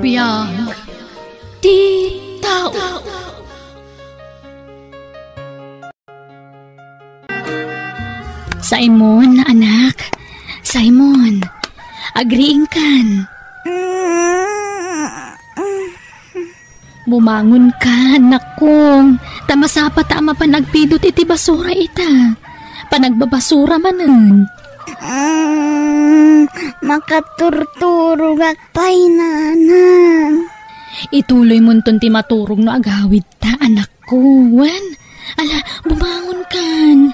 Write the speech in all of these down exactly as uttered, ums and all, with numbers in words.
Biag ti tao. Simon, anak. Simon, agriingkan. Bumangon ka, anakko. Ta masapa ta a mapan agpidot iti basura ita. Panagbabasura manen. Mm, makaturturogak pay, nanang. Ituloy monton ti maturog no agawid ta, anakko. Wen, ala, bumangon kan.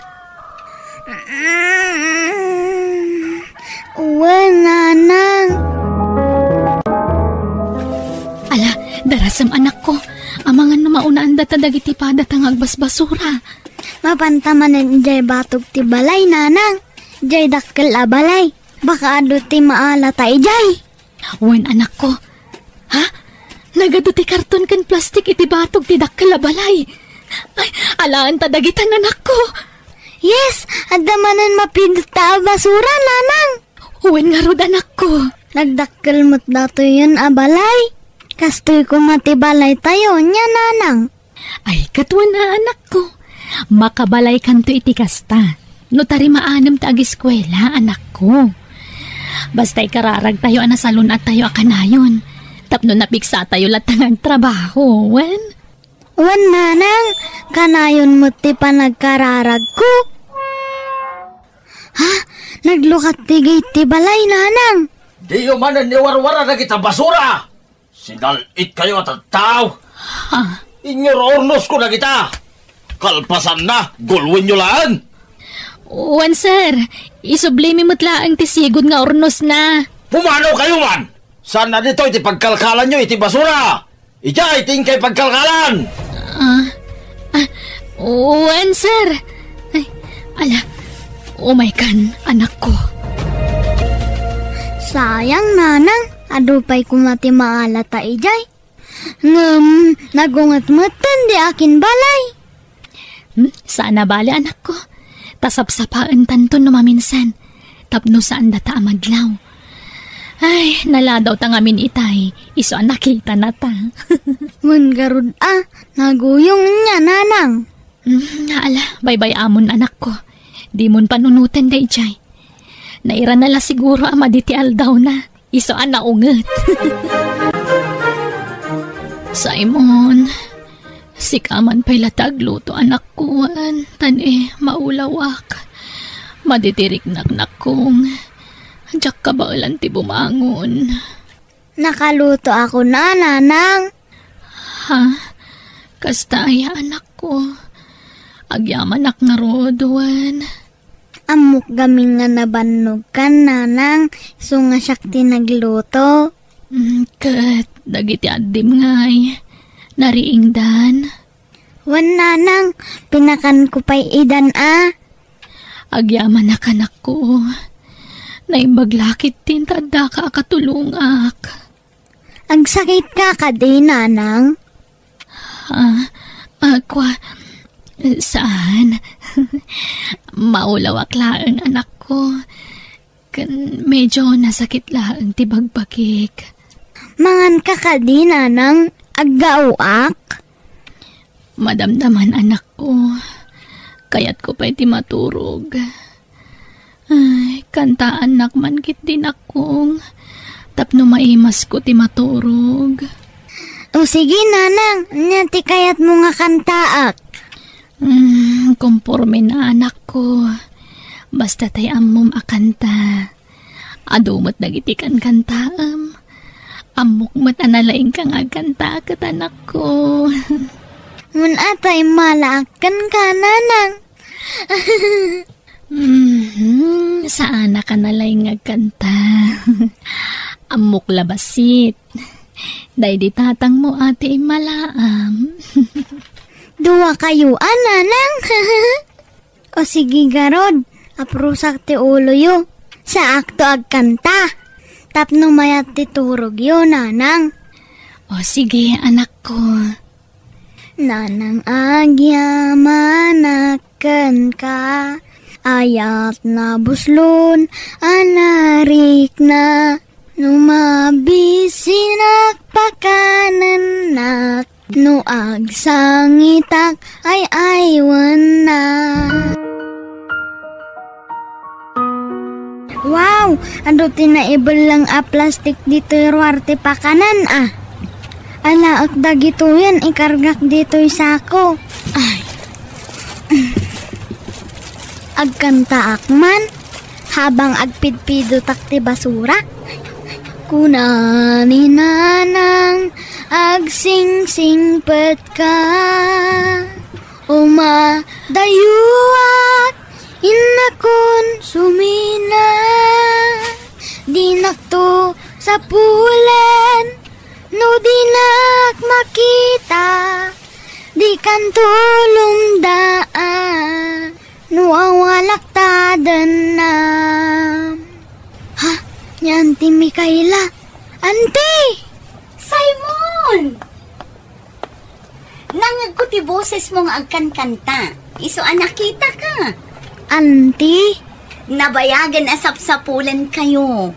Mm, wen, nanang. Ala, darasem, anakko. Amangan no maunaan data dagiti pada ta nga agbasbasura. Mapanta manen idiay batog ti balay, nanang. Idiay dakkel a balay. Baka adu ti maalata idiay. Wen, anakko. Ha? Nagadu ti karton ken plastik iti batog ti dakkel a balay. Ay, alaen ta dagitan, anakko. Yes, adda manen mapidot a basura, nanang. Wen ngarud, anakko. Nagdakkel met datoyen a balay. Kastoy koma ti balaytayo, nia, nanang. Ay, ket wen a, anakko. Makabalaykanto iti kasta. No tarimaannem ta agiskuela, anakko. Basta ikararagtayo a nasalun-attayo a kanayon. Tapno napiksatayo latta nga agtrabaho, wen? Wen, nanang, kanayon met ti panagkararagko. Ha? Naglukat ti gate ti balay, nanang. Diyo manen iwarwara dagita basura. Sinal-itkayo a tattao. Ha? Inyor-urnosko dagita. Kalpasanna, gulwenyo laeng. Wen, sir. Isublimi met laeng ti sigud nga urnosna. Pumanokayo man! Saan a ditoy ti pagkalkalanyo iti basura? Idiay ti inkay pagkalkalan! Ah, ah, wen, sir. Ay, ala, umaykan, anakko. Sayang, nanang, adu pay koma ti maalata idiay. Ngem, nagunget metten di akin balay. Hmm, saan a bale, anakko. Ta sapsapaentanto no maminsan. Tapno saan data a madlaw. Ay, naladaw ta ngamin itay, isu a nakita nata. Wen garud a, naguyong nia, nanang. Hmm, ala, baybay-amon, anakko. Dimon panunoten daydiay. Nairana la siguro a madi ti aldawna. Isu a naunget. Simon, sika man pay la ti agluto, anakko, wen, ta ni maulawak. Madi ti riknak, nakkong. Diak kabaelan ti bumangon. Nakalutoakon a, nanang. Ha? Kasta aya, anakko? Agyamanak ngarud, wen? Ammok gamin nga nabannogkan, nanang, isu nga siak ti nagluto. Mm, ket dagiti addim ngay, nariingdan? Wen, nanang, pinakanko pay idan a. Agyamanak, anakko. Naimbag la ketdin ta addaka a katulongak. Agsakitka kadi, nanang? Ah, ah, kua, saan. Maulawak laeng, anakko. Ken medyo nasakit laeng ti bagbagik. Manganka kadi, nanang? Aggaoak? Madamdaman, anakko. Kayatko pay ti maturog. Ay, kantaannak man ketdi, nakkong, tapno maimasko ti maturog. O sige, nanang, ania ti kayatmo nga kantaak? Hmm, komporme na, anakko. Basta tay ammom a kanta. Adu met dagiti kankantaem. Ammok met a nalaingka nga agkanta ket, anakko. Mun-a ta immalaak kenka, nanang. Mhm, saanak a nalaing nga agkanta. Ammok la bassit. Daydi tatangmo a ti immalaam. Duakayo a, nanang. O sige garud, aprusak ti uloyo. Saakto agkanta. Tapno mayat ti turogyo, nanang. O sige, anakko. Nanang, agyamanak kenka. Ayat nabuslon a narikna. No mabisinak Agsangitak ay aywanna. Wow! Adu ti naibellang a plastik ditoy ruar ti pakanan, a. Alaek dagitoyen, ikargak ditoy sako. Ay. Agkantaak man, habang agpidpidotak ti basura. Kuna ni Nanang, agsingsingpetka. Umadayuak, innakon sumina. Dinakto sapulen, no dinak makita. Dikan tulongdaan, no awalak ta dennam. Ha? Ni Auntie Micaela. Auntie! Simon! Nangngegko ti bosesmo nga agkankanta. Isu a nakitaka. Auntie? Nabayagen a sapsapulenkayo.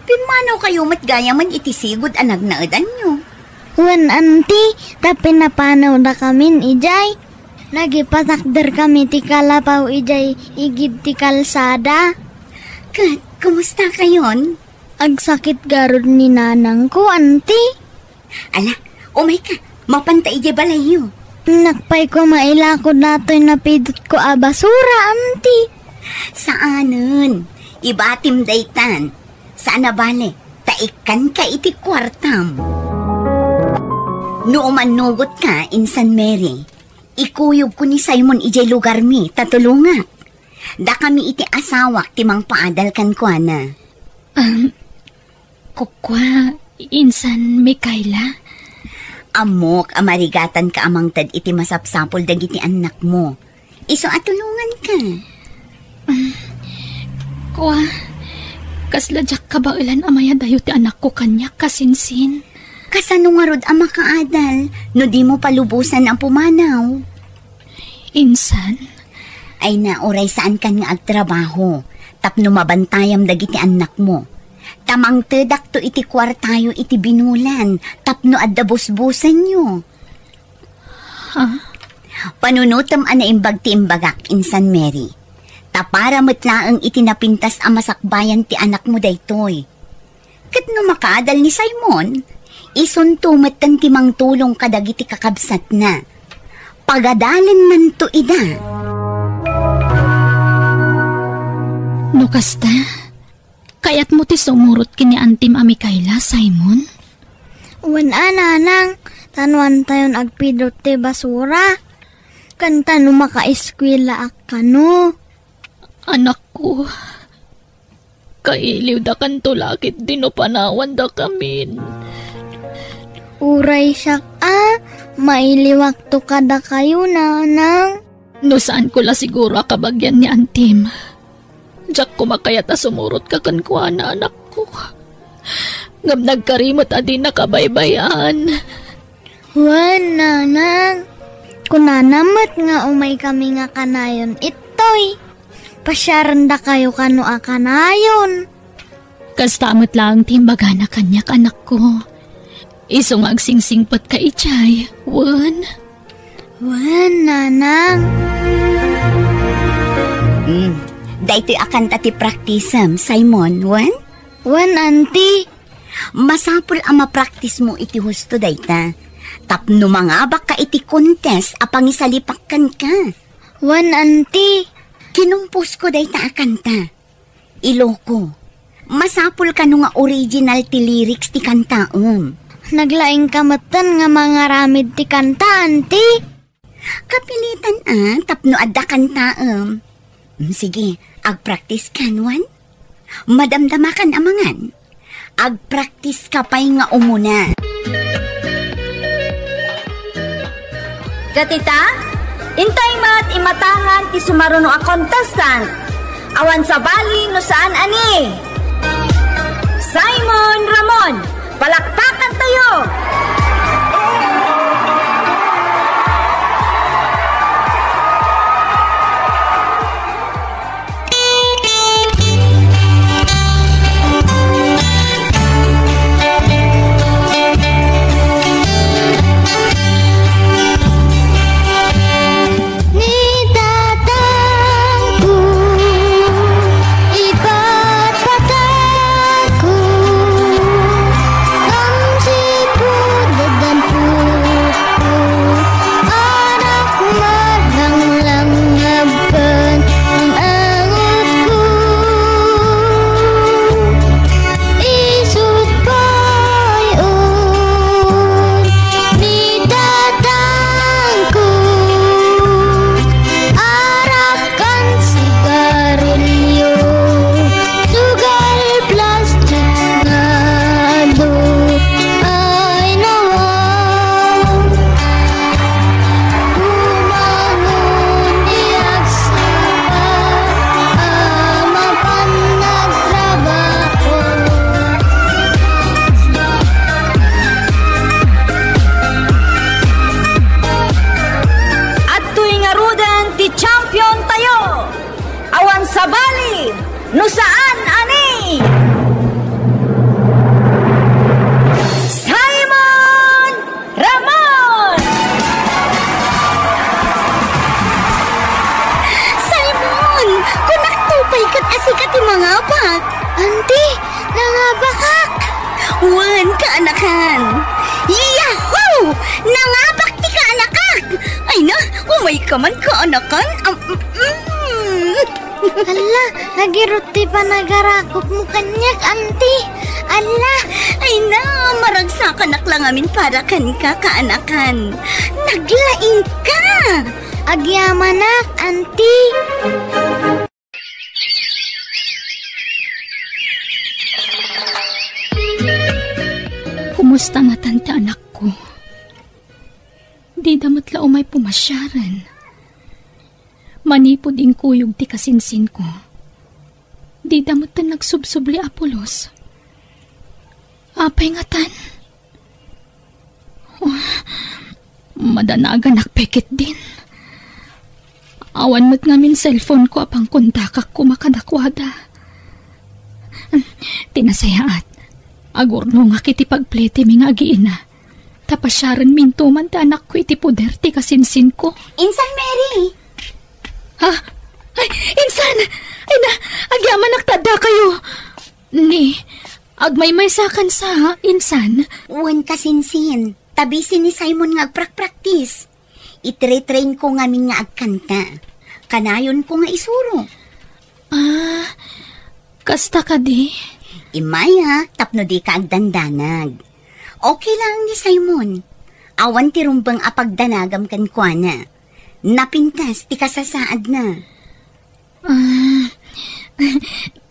Pimmanawkayo met gayamen iti sigud a nagnaedanyo. Wen, Auntie, ta pinapanawdakamin idiay. Nagipatakderkami ti kalapaw idiay igid ti kalsada. Ket, kumustakayon? Agsakit garud ni nanangko, Auntie. Ala, umayka, mapanta idiay balayyo. Nakpay ko mailako datoy napidotko a basura, Auntie. Saanen, ibatim daytan. Saan a bale, ta ikkanka iti kuartam. No umannugotka, Insan Mary, ikuyogko ni Simon idiay lugarmi, ta tulongak. Dakami iti asawak ti mangpaadal kenkuana. Um, kukua, Insan Micaela? Ammok a marigatanka a mangted iti masapsapul dagiti annakmo. Isu a tulonganka. Um, kua, kasla diak kabaelan a mayadayo ti anakko kaniak, kasinsin. Kasano ngarud a makaadal no dimo palubosan a pumanaw? Insan? Ay na, uray saankan nga agtrabaho, tapno mabantayam dagiti annakmo. Ta mangtedakto iti kuartayo iti binulan, tapno adda busbusenyo. Ha? Panunotem a naimbag ti imbagak, Insan Mary. Ta para met laeng iti napintas a masakbayan ti anakmo daytoy. Ket no makaadal ni Simon, isunto metten ti mangtulong kadagiti kakabsatna. Pagadalennanto ida. No kasta, kayatmo ti sumurot ken ni Antim a Micaela, Simon? Wen a, nanang, ta no antayon agpidot ti basura. Ken ta no makaeskuelaak kano. Anakko, kailiwdakanto la ketdi no panawandakamin. Uray siak a, mailiwakto kadakayo, nanang. No saanko la siguro a kabagian ni Antim, diak koma kayat a sumurotka kenkuana, anakko. Ngem nagkari met a dinaka baybay-an. Wen, nanang. Kunana met nga umaykami nga kanayon ittoy. Pasiarendakayo kano a kanayon. Kasta met laeng ti imbagana kaniak, anakko. Isu nga agsingsingpetka idiay, wen? Wen, nanang. Hmm. Daytoy a kanta ti praktisem, Simon, wen? Wen, Auntie. Masapul a mapraktismo iti husto dayta. Tapno mangabakka iti contest a pangisalipak kenka. Wen, Auntie. Kinumposko dayta a kanta. Iloko. Masapul kano nga original ti lyrics ti kantaem. Naglaingka metten nga mangaramid ti kanta, Auntie. Kapilitan a, tapno adda kantaem. Mm, sige, agpraktis kan, wen? Madamdamakan a mangan. Agpraktis ka pay nga umuna. Ket ita, intay met imatangan ti sumaruno a contestant. Awan sabali no saan a ni Simon Ramon. Palakpakantayo! Nangabakak! Wen, kaanakan! Yahoo! Nangabak ti kaanakak! Ay na, umay ka man, kaanakan! Am, mm, mm. Alla, nagirut ti panagarakopmo kaniak, anti! Alla! Ay na, maragsakanak la ngamin para kenka, kaanakan! Naglaingka! Agyamanak, anti! Kumusta ngatan ti anakko? Dida met la umay pumasiaren. Manipud inkuyog ti kasinsinko, dida metten nagsubsubli a pulos. Apay ngatan? Oh, madanaganak pay ketdin. Awan met ngamin cellphone-ko a pangkontakak koma kadakuada. Ti nasayaat, agurnongak iti pagpletimi nga agiina. Ta pasiarenminto man ti anakko iti poder ti kasinsinko. Insan, Mary! Ha? Ay, insan! Ay na, agyamanak ta addakayo! Ni, agmaymaysakan sa, insan? Wen, kasinsin, ta busy ni Simon nga agprakpraktis. Itre-train-ko ngamin nga agkanta. Kanayonko nga isuro. Ah, kasta kadi? Immay a, tapno dika agdandanag. Okay lang ni Simon. Awan ti rumbeng a pagdanagam kenkuana. Napintas ti kasasaadna. Ah,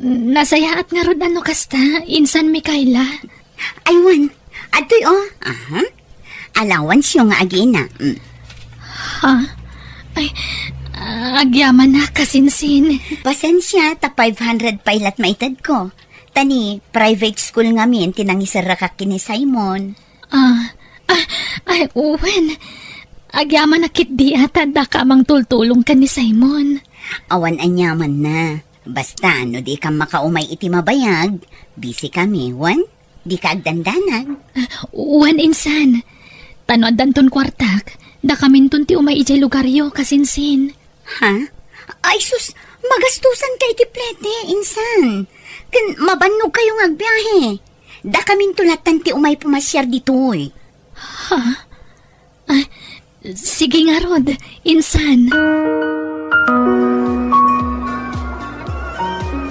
nasayaat ngarud a no kasta, insan Micaela. Ay wen, adtoy, oh. Aha. Allowance-yo nga agiina. Mm. Ha? Ay, ah, agyamanak, kasinsin. Pasensia, ta five hundred pay lat maitedko. Ta ni, private school ngamin ti nangiserrakak ken ni Simon. Ah, ah, ay, wen. Agyamanak ketdi a ta addaka a mangtultulong ken ni Simon. Awan aniamanna. Basta, no dikam makaumay iti mabayag, busy kami, wen? Dika agdandanag. Ah, wen, insan. Ta no addanton kuartak, dakaminton ti umay idiay lugaryo, kasinsin. Ha? Ay sus, magastusanka iti plete, insan. Ken mabannogkayo nga agbiahe. Dakaminto lattan ti umay pumasiar ditoy. Ha? Ah, sige ngarud, insan.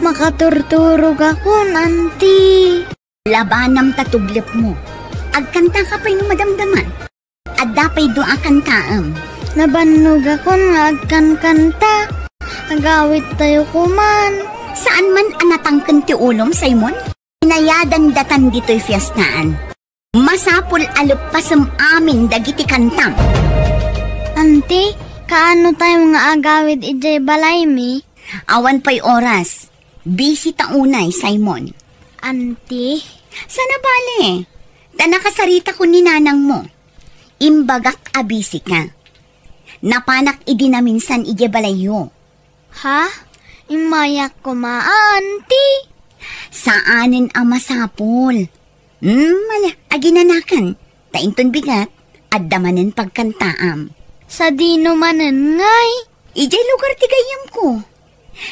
Makaturturogakon, anti. Labanam ta tublepmo. Agkantaka pay no madamdama. Adda pay dua a kantaem. Nabannogakon nga agkankanta. Agawidtayo koman. Saan man a natangken ti ulom, Simon? Inayadan datan ditoy fiestaan. Masapul a leppasem amin dagiti kantam. Anti, kaano tayo nga agawid idiay balaymi? Awan pay oras. Busy ta unay, Simon. Anti? Sana bale. Ta nakasaritakon ni nanangmo. Imbagak a busy ka. Napanak idi naminsan idiay balayyo. Ha? Immayak koma, anti? Saanen a masapul. Hmm, ala, aginanakan. Ta inton bigat, adda manen pagkantaam. Sadino manen ngay? Idiay lugar ti gayyemko.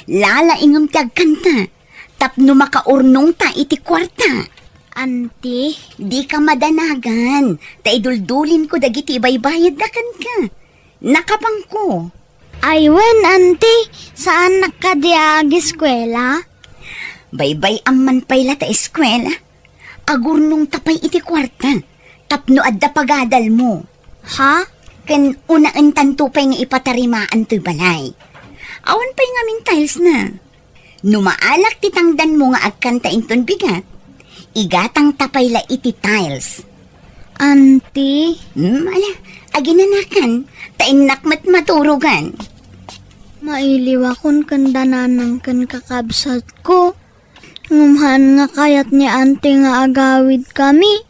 Lalaingem ti agkanta, tapno makaurnongta iti kuarta. Anti? Dika madanagan, ta iduldulinko dagiti ibaybayadda kenka. Nakapangko. Ay wen, anti, saanak kadi a agiskuela? Baybay-am man pay la ta eskuela. Agurnongta pay iti kuarta, tapno adda pagadalmo. Ha? Ken unaentanto pay nga ipatarimaan toy balay. Awan pay ngamin tiles na. No maalak ti tangdanmo nga agkanta inton bigat, igatangta pay la iti tiles. Anti? Hmm, ala, aginanakan, ta innak met maturogan. Mailiwakon ken dananang ken kakabsatko. Ngem haan nga kayat ni Auntie nga agawidkami.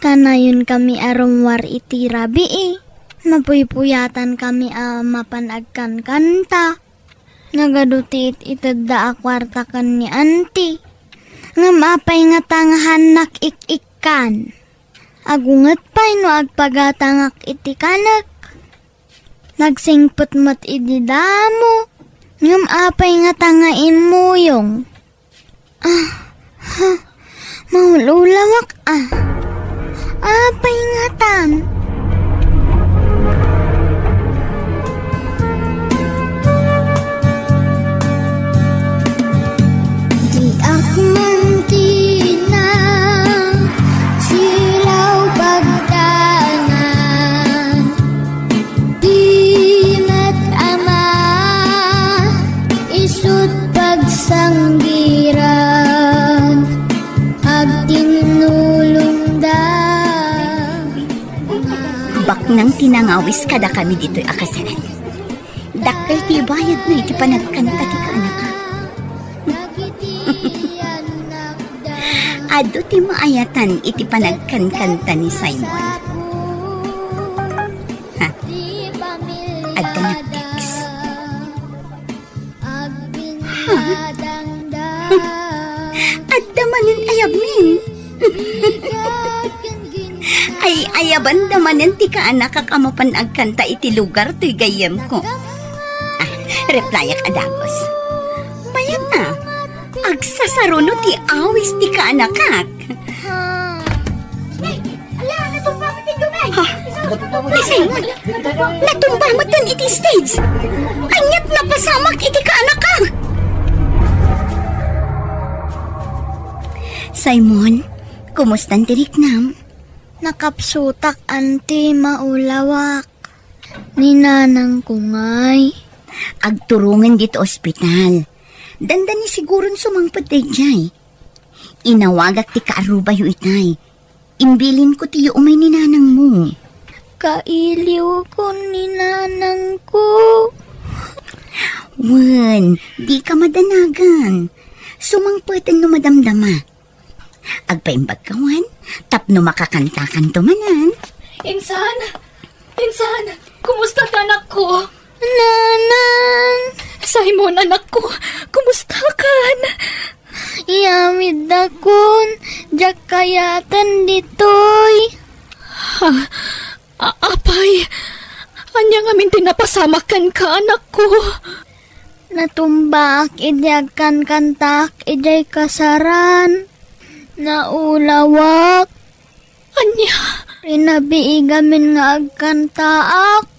Kanayonkami a rummuar iti rabii. Mapuypuyatankami a mapan agkankanta. Nagadu ti it-itedda a kuarta ken ni Auntie. Ngem apay ngata nga haannak ik-ikkan? Agunget pay no agpagatangak iti kanek. Nagsingpet met idi damo. Ngem apay ngata nga immuyong? Ah, Ha? Maululawak a. Apay ngatan? Diak man tina silaw pagdanan. Di met ama isut pagsanggiran, agtinnulongda. Baknang ti nangawis kadakami ditoy a kasalan. Dakkel ti bayadna iti panagkanta ti kaanakak. Adu ti maayatan iti panagkankanta ni Simon. Ha? Adda nag-text. Ha? Adda manen ayabmi. Ay, ayabanda manen ti kaanakak a mapan agkanta iti lugar toy gayyemko. Ah, replyak a dagus. Bayan na, agsasaruno ti awis ti kaanakak. Ala, natumba met ti dumay. Ha? Ni Simon, natumba met iti stage. Aniat napasamak iti kaanakak. Simon, kumustan ti riknam? Nakapsutak, anti, maulawak. Ni nanangko ngay. Agturongen ditoy ospital. Dandani siguron sumangpet daydiay. Inawagak ti kaarrubayo itay. Imbilinko ti umay ni nanangmo. Kailiwkon ni nanangko. Wen, dika madanagan. Sumangpeten no madamdama. Agpaimbagka wen, tapno makakantakanto manen. Insan! Insan! Kumusta ti anakko? Nanang! Simon, anakko, kumustakan? Iyamiddakon, diak kayaten ditoy. Ha? A-, apay, ania ngamin ti napasamak kenka, anakko? Natumbaak idi agkankantaak idiay kasaran. Naulawak. Ania? Rinabii gamin nga agkantaak.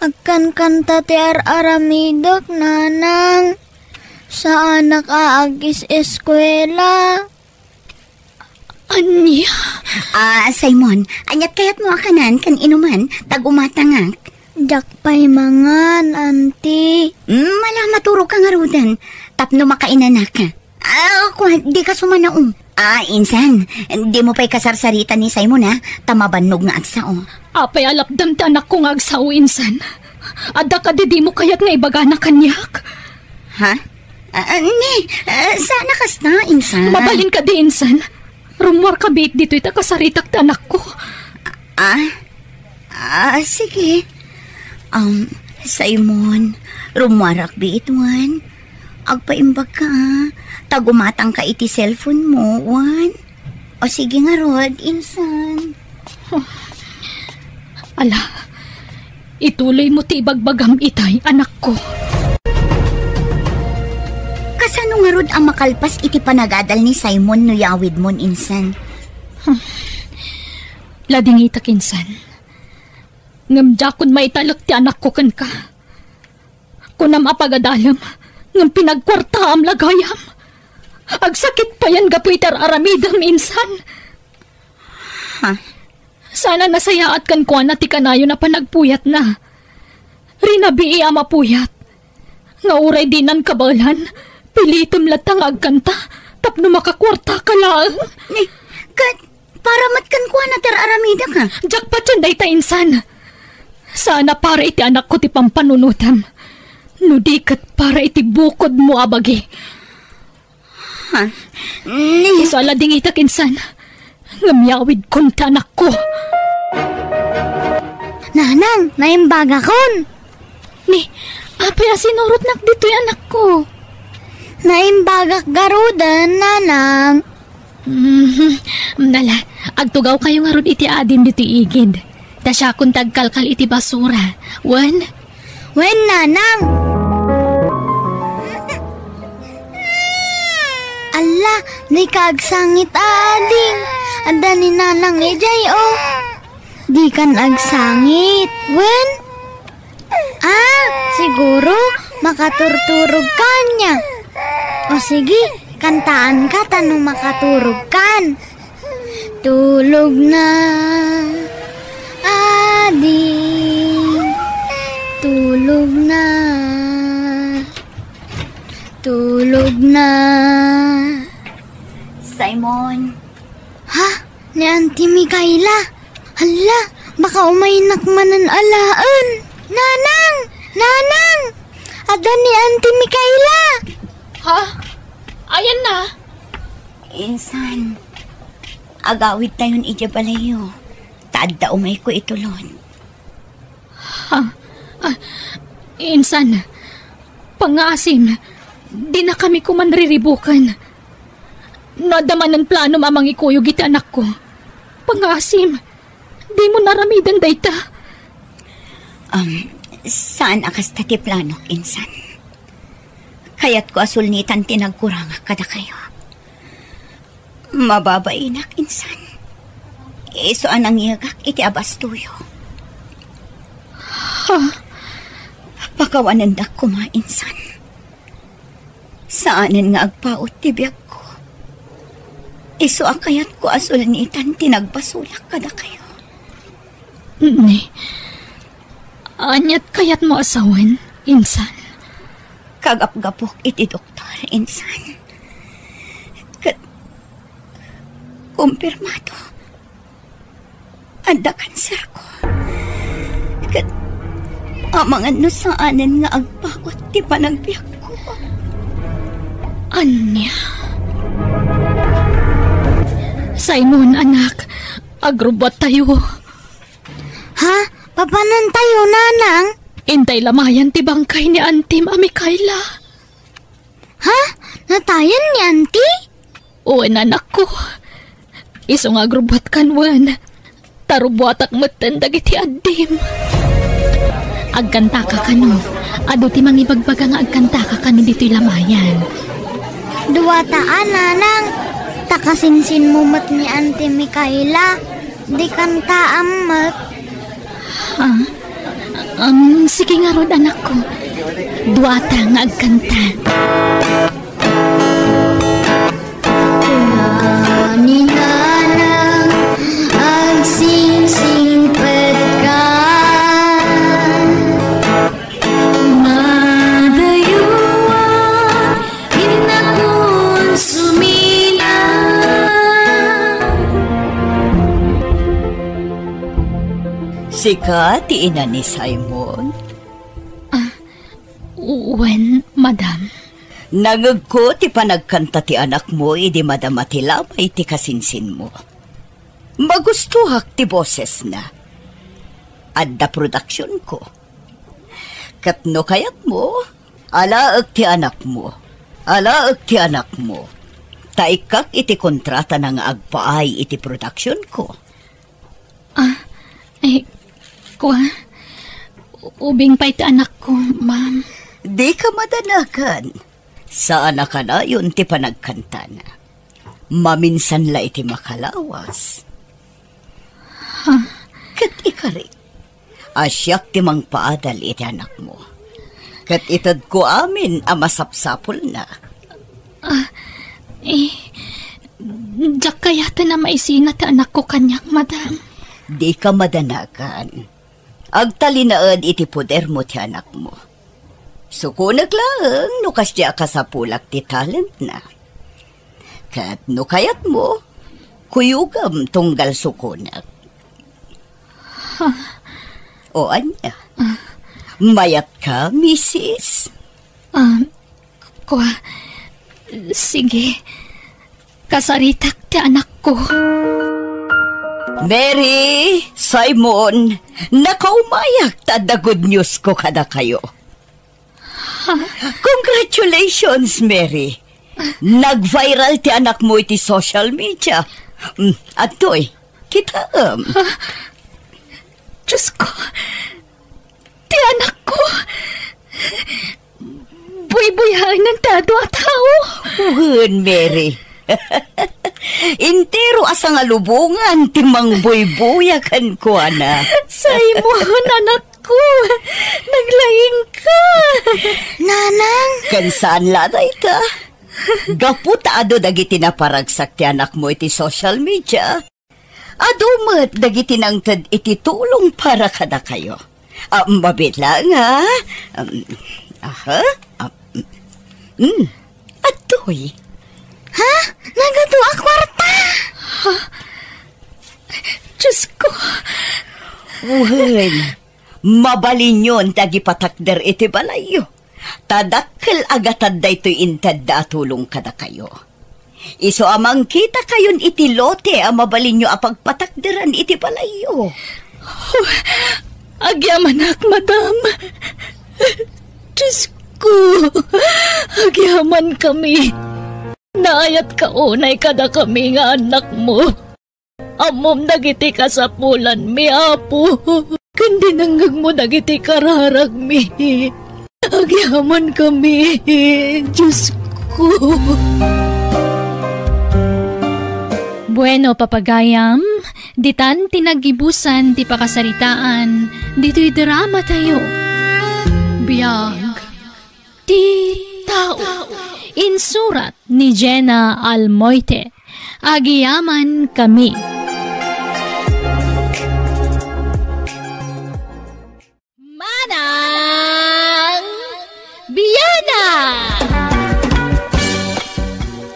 Agkankanta ti ar-aramidek, nanang. Saanak a agis-eskuela. Ania? Ah, Simon, aniat kayatmo a kanan ken inuman, ta gumatangak? Diak pay mangan, anti. Mm, ala, maturogka ngaruden, tapno makainanaka. Ah, kua, dika sumanao. Ah, insan, dimo pay kasarsarita ni Simon, ha? Ta mabannog nga agsao. Apay a lapdam ti anakko nga agsao, insan? Adda kadi dimo kayat nga ibagana kaniak? Ha? Ah, ah, ni, ah, saan a kasta, insan? Mabalin kadi, insan? Rummuarka biit ditoy ta kasaritak ti anakko. Ah? Ah, sige. Um, Simon, rummuarak biit wen. Agpaimbagka, ah. Ta gumatangka iti cellphone mo, wen. O sige ngarud, insan. Ala, ituloymo ti ibagbagam itay, anakko. Kasano ngarud a makalpas iti panagadal ni Simon no yawidmon, insan? Ladingitak, insan. Ngem diakon maitalek ti anakko kenka. Kunam a pagadalem, ngem pinagkuartaam la gayam. Agsakit payen gapu iti ar-aramidem, insan. Ha? Saan a nasayaat kenkuana ti kanayon a panagpuyatna. Rinabii a mapuyat. Nga uray dinan kabaelan, pilitem latta nga agkanta tapno makakuartaka laeng. Ni, ket para met kenkuana ti ar-aramidek, ha? Diak patien dayta, insan. Saan a para iti anakko ti pampanunotem, no di ket para iti bukodmo a bagi. Ha? Ni... Isu a ladingitak, insan. Ngem yawidkon ti anakko. Nanang, naimbagakon. Ni, apay a sinurotnak ditoy, anakko? Naimbagak garuden, nanang. Mhm. Nala, agtugawkayo ngarud iti adim ditoy igid. Ta siakon ti agkalkal iti basura. Wen? Wen, nanang. Alla, dika agsangit, ading. Adda ni Nanang idiay, o. Dikan agsangit, wen? Ah, siguro, makaturturog ka ania. O sige, kantaanka ta no makaturog kan. Tulog na, ading. Tulog na. Tulog na. Simon. Ha? Ni Auntie Micaela? Hala, baka umaynak manen alaen. Nanang! Nanang! Adda ni Auntie Micaela! Ha? Ayanna? Insan, agawidtayon idiay balayyo. Ta adda umayko itulon. Ha? Ah, insan, pangngaasim, dinakami koman riribuken. No adda manen planom a mangikuyog iti anakko, pangngaasim, dimo aramiden dayta. Um, saan a kasta ti planok, insan. Kayatko a sulnitan ti nagkurangak kadakayo. Mababainak, insan. Isu a nangiagak iti abastoyo. Ha? Pakawanendak koma, insan. Saanen nga agpaut ti biagko. Isu a kayatko a sulnitan ti nagbasolak kadakayo. Ni, aniat kayatmo a sawen, insan? Kagapgapok iti doktor, insan. Ket kumpirmado, adda kanserko. Ket amangan no saanen nga agpaut ti panagbiagko. Ania? Simon, anak, agrubbuattayo. Ha? Papanantayo, Nanang? Intay lamayan ti bangkay ni Antim a Micaela. Ha? Natayan ni Anti? Wen, anakko. Isu nga agrubbuatkan wen. Ta rubbuatak metten dagiti addim. Agkantaka kano. Adu ti mangibagbaga nga agkantaka kano ditoy lamayan. Duata a, Nanang. Ta kasinsinmo met ni Anti Micaela. Di kantaam met. Ah, um, sige ngarud, anakko. Duata nga agkanta. Ni Nanang, agsingsingpet ka. Madayo a innakonsuminak. Sika ti ina ni Simon? Ah, wen, madam. Nangegko ti panagkanta ti anakmo idi madama ti lamay ti kasinsinmo. Magustoak ti bosesna. Adda produksionko. Ket no kayatmo, alaek ti anakmo. Alaek ti anakmo. Ta ikkak iti kontratana nga agpaay iti produksionko. Ah, eh, kua, ubing pay ti anakko, ma'am. Dika madanagan. Saan a kanayon ti panagkantana. Maminsan la iti makalawas. Ha? Ket ikari, a siak ti mangpaadal iti anakmo. Ket itedko amin a masapsapulna. Ah, eh, diak kayaten a maisina ti anakko kaniak, madam. Dika madanagan. Agtalinaed iti podermo ti anakmo. Sukonek laeng no kasdi a kasapulak ti talentna. Ket no kayatmo, kuyogem tunggal sukonek. Ha? O ania? Ah. Mayatka, misis? Ah, kua, sige. Kasaritak ti anakko. Mary, Simon, nakaumayak ta adda good news ko kadakayo. Congratulations, Mary. Nag-viral ti anakmo iti social media. Mm, adtoy, kitaem. Diyos ko, ti anakko. buybuyaenan ti adu a tao. Wen, Mary. Entero a sangalubongan ti mangbuybuya kenkuana. Saymon, anakko. Naglaingka. Nanang. Ken saan la dayta. Gapu ta adu dagiti naparagsak ti anakmo iti social media. Adu met dagiti nangted iti tulong para kadakayo. Ah, mabiit laeng, a. Um, aha? Ah, mm. Adtoy. Ha? Nagadu a kuarta? Ha? Diyos ko. Wen, mabalinyon ti agipatakder iti balayyo. Ta dakkel a gatad daytoy intedda a tulong kadakayo. Isu a mangkitakayon iti lote a mabalinyo a pagpatakderan iti balayyo. Oh, agyamanak, madam. Diyos ko, agyamankami. Naayatka unay kadakami nga annakmo. Ammom dagiti kasapulanmi, Apo. Ken dinengngegmo dagiti kararagmi. Agyamankami, Diyos ko. Bueno, papagayam, ditan ti naggibusan ti pakasaritaan ditoy dramatayo. Biag ti tao. Insurat ni Jenna Almoite. Agyamankami. Manang Bianang!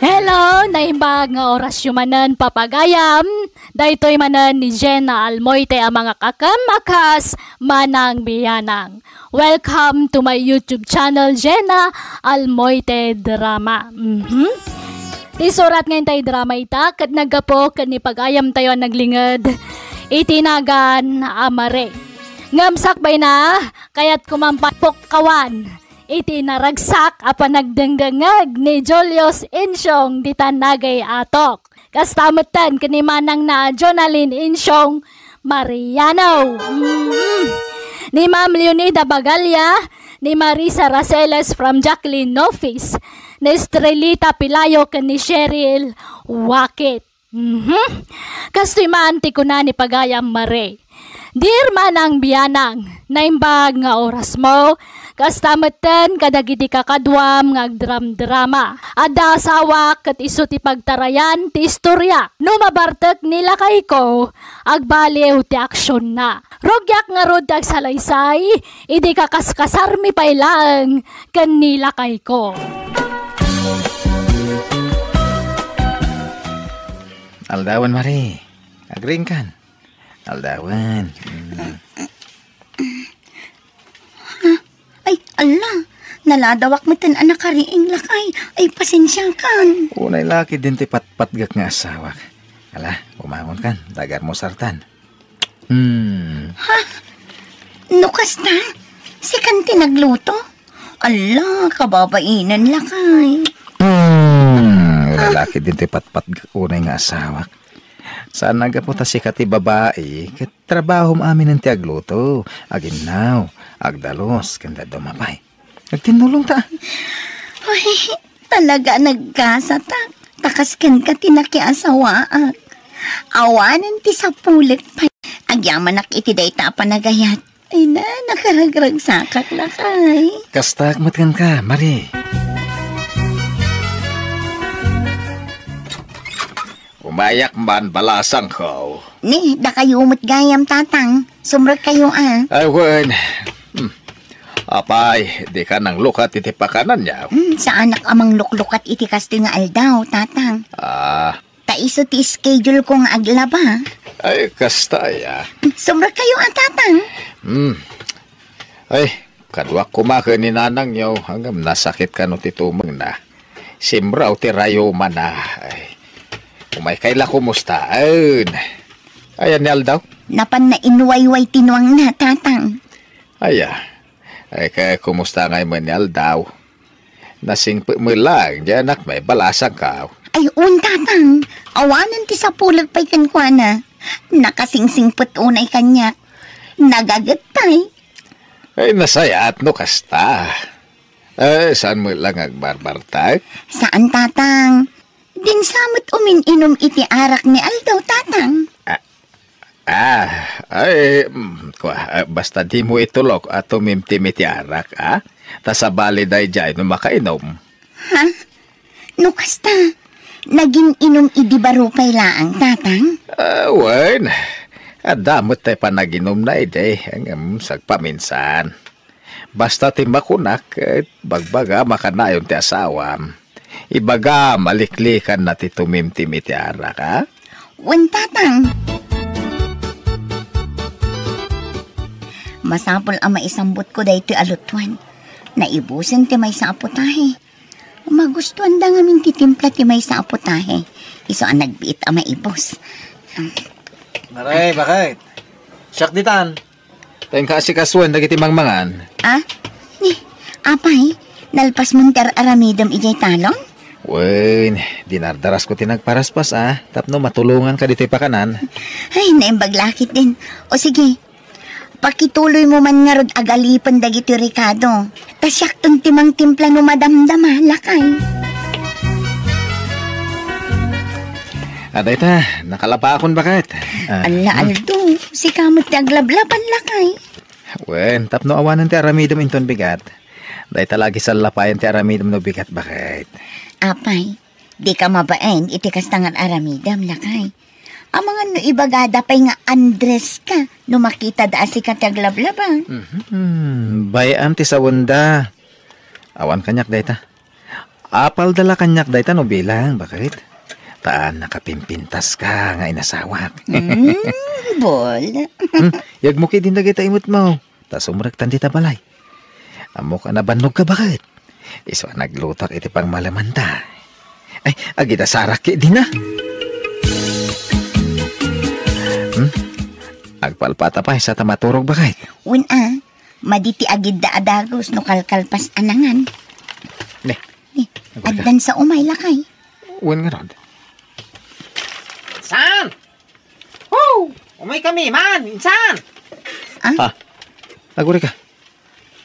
Hello, naimbag nga orasyo manen, papagayam. Daytoy manen ni Jenna Almoite a mangakakem a kas Manang Bianang. Welcome to my YouTube channel, Jenna Almoite Drama. Mhm. Ti surat nga intay drama ita, ket naggapu ken ni pagayamtayo a naglinged iti nagan a Mare. Ngem sakbayna, kayatko man pukkawan iti naragsak a panagdengdengngeg ni Julius Insiong ditan Naga Atok. Kasta metten ken ni manangna a Jonalyn Insiong Mariano. Mm. Ni Ma'am Leonida Bagalia, ni Marisa Raceles from Jacqueline Nofis, ni Estrelita Pilayo ken ni Cheryl Wakit. Mhm. Kastoy man ti kuna ni pagayam Mare. Dear Manang Bianang, naimbag nga orasmo, kasta metten kadagiti kakaduam nga agdramdrama. Adda asawak ket isu ti pagtarayan ti istorya. No mabartek ni lakayko, agbaliw ti aksionna. Rugiak ngarud ti agsalaysay, idi kakaskasarmi pay laeng ken ni lakayko. Aldawan, Mare. Agriingkan. Aldawan. Mm. Ay, ala, naladawak metten a nakariing, lakay. Ay, pasensiakan. Unay la ketdin ti patpatgek nga asawak. Ala, bumangonkan, ta agalmusartan. Hmm. Ha? No kasta, sikan ti nagluto? Ala, kababainen, lakay. Hmm, unay la ketdin ti patpatgek unay nga asawak. Saan a gapu ta sika ti babai, ket trabahom aminen ti agluto, aginnaw, agdalus, ken dadduma pay. Agtinnulongta. Uy, talaga a nagkasatak. Ta kas kenka ti nakiasawaak. Awanen ti sapulek pay. Agyamanak iti dayta a panagayat. Ay na, nakaragragsakak, lakay. Kastak met kenka, Mare. Umayak man, balasangko. Ni, dakayo met gayam, Tatang. Sumrekkayo, a. Ay, wen. Hmm. Apay, dika nanglukat iti pakananyo? Hmm, saanak a mangluklukat iti kastoy nga aldaw, Tatang. Ah. Ta isu ti schedule ko nga aglaba. Ay, kasta aya. Hmm, sumrekkayo, a, Tatang. Hmm. Ay, kaduak koma ken ni nanangyo, ngem nasakit kano ti tumengna. Simrek ti rayumana. Ay, umaykay la kumustaen. Ayan ni aldaw? Napanna inwayway ti nuangna, Tatang. Aya. Ay, kaya kumusta ngay met ni aldaw? Nasingpet met laeng diay anakmi, balasangko. Ay, un, Tatang. Awanen ti sapulek pay kenkuana. Nakasingsingpet unay kaniak. Nagaget pay. Ay, nasayaat no kasta. Eh, saan mo lang agbarbartak? Saan, Tatang? Dinsa met umin-inum iti arak ni Aldo, Tatang. Ah, ah, ay, mm, kua, ah, basta di mo itulok a tumimtim iti arak, ah? Ta sabali daydiay no makainom. Ha? No kasta, nagin-inum idi baro pay laang, Tatang? Ah, wen. Adda met tay panaginumna idi, ngem sagpaminsan. Basta ti makunak, eh, bagbagam a kanayon ti asawam. Ibagam a liklikanna ti tumimtim iti arak, a? Wen, Tatang. Masapul a maisambutko daytoy a lutuan. Naibusen ti maysa a putahe. Magustuanda ngamin ti timpla ti maysa a putahe. Isu a nagbiit a maibus. Maray, bakit? Siak ditan. Tayong kaasikasuan dagiti mangmangan. Ah? Ni, apay, nalpas mo ti ar-aramidem idiay talon? Wen, dinardarasko ti nagparaspas, a, tapno matulonganka ditoy pakanan. Ay, naimbag lakit din. O sige, pakituloy mo man ngarud agalipen dagiti rekado. Ta siakton ti mangtimpla no madamdama, lakay. A, dayta, nakalapakon, baket. Ah, Alla, hmm. Aldo, sika met ti aglablaban, lakay. Wen, tapno awanen ti aramidem inton bigat. Dayta la agsallapayen ti aramidem no bigat, baket. Apay, dika mabain iti kasta nga aramidem, lakay. Amangan no ibagada pay nga Andres ka no makitada a sika ti aglablaban. Mhm. Bay-am ti sawenda. Awan kaniak dayta. Apalda la kaniak dayta no bilang, baket. Ta nakapimpintaska nga inasawak. Mm, bol. Hmm, yagmuki din dagita imutmo. Ta sumrektan dita balay. Ammok a nabannogka, baket. Isu a naglutak iti pangmalemanta. Ay, agidasarak ket dina. Hmm? Agpalpata pay sa ta maturog, baket. Wen a, madi ti agidda a dagus no kalkalpas a nangan. Ne. Ne, agurka. Addan sa umay, lakay. Wen ngarud. Saan? Oh! Umay kami man! Insan! Ah? Ha? Agurika.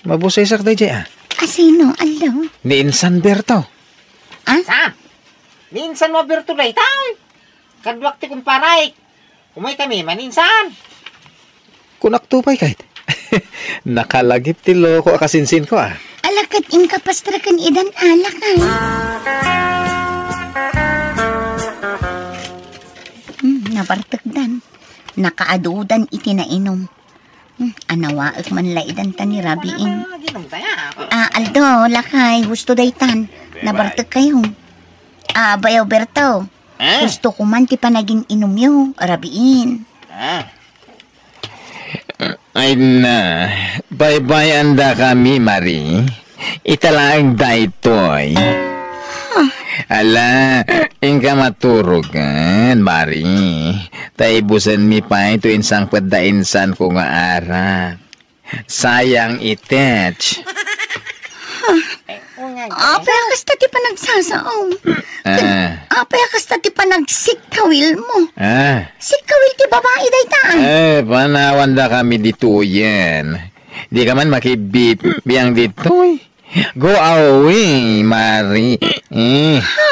Mabusaysak daydiay, a. Asino, Aldo? Ni Insan Berto. Ah? Saan? Ni Insan mo Berto dayta, oy. Kaduak ti kumparay. Umay kami man, Insan. Kunak to pay, ket. Nakalagip ti loko a kasinsinko, a. Ala ket inka pastreken idan alak, a. Hmm, nabartekdan. Nakaadudan iti nainom. Hmm, anawaek man la idan ta ni rabiin. Ah, Aldo, lakay, husto daytan. Nabartek kayo. Ah, bayaw Berto. Ah? Husto ko man ti panagin-inumyo, rabiin. Ah. Ay na, baybay-andakami, Mari. Ita laeng daytoy. Ala, inka maturogan, Mari. Ta ibusenmi pay to insangpet da insanko nga arak. Sayang itech. Apay a kasta ti panagsasaom? Ah. Apay a kasta ti panagsikkawil mo? Ah. Sikkawil ti babai dayta. Eh, panawanda kami ditoyen. Di ka man makibit biang ditoy. Go away, Mari. Eh. Ha?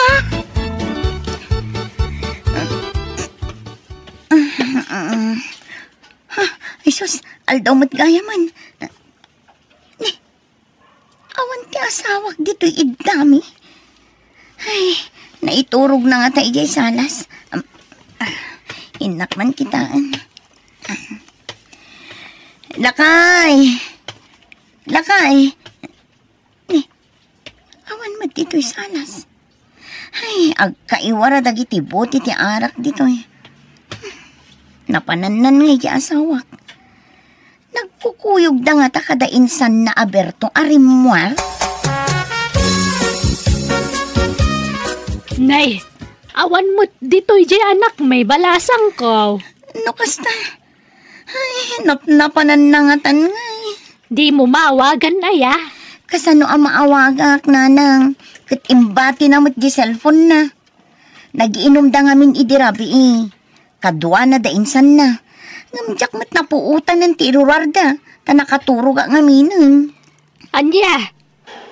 Ay, sus, aldaw met gayam. Ni, awan ti asawak ditoy iddami. Ay, naiturog na nga ta idiay salas. Am, ah, innak man kitaen. Lakay! Lakay! Ni, awan met ditoy salas. Ay, agkaiwara dagiti bote ti arak ditoy. Napanannan nga iti asawak. Nagkukuyogda ngata kada insanna a Berto a rimmuar? Nay, awan met ditoy diay anak, may balasangko. No kasta, ay, napnapanan na ngatan ngay. Di mo maawagan, aya? Kasano a maawagak, nanang? Ket imbatina met di cellphone na. Nagiinumda ngamin idi rabii. Kaduana da insanna. Ngem diak met napuotanen ti iruruarda, ta nakaturogak ngaminen. Ania?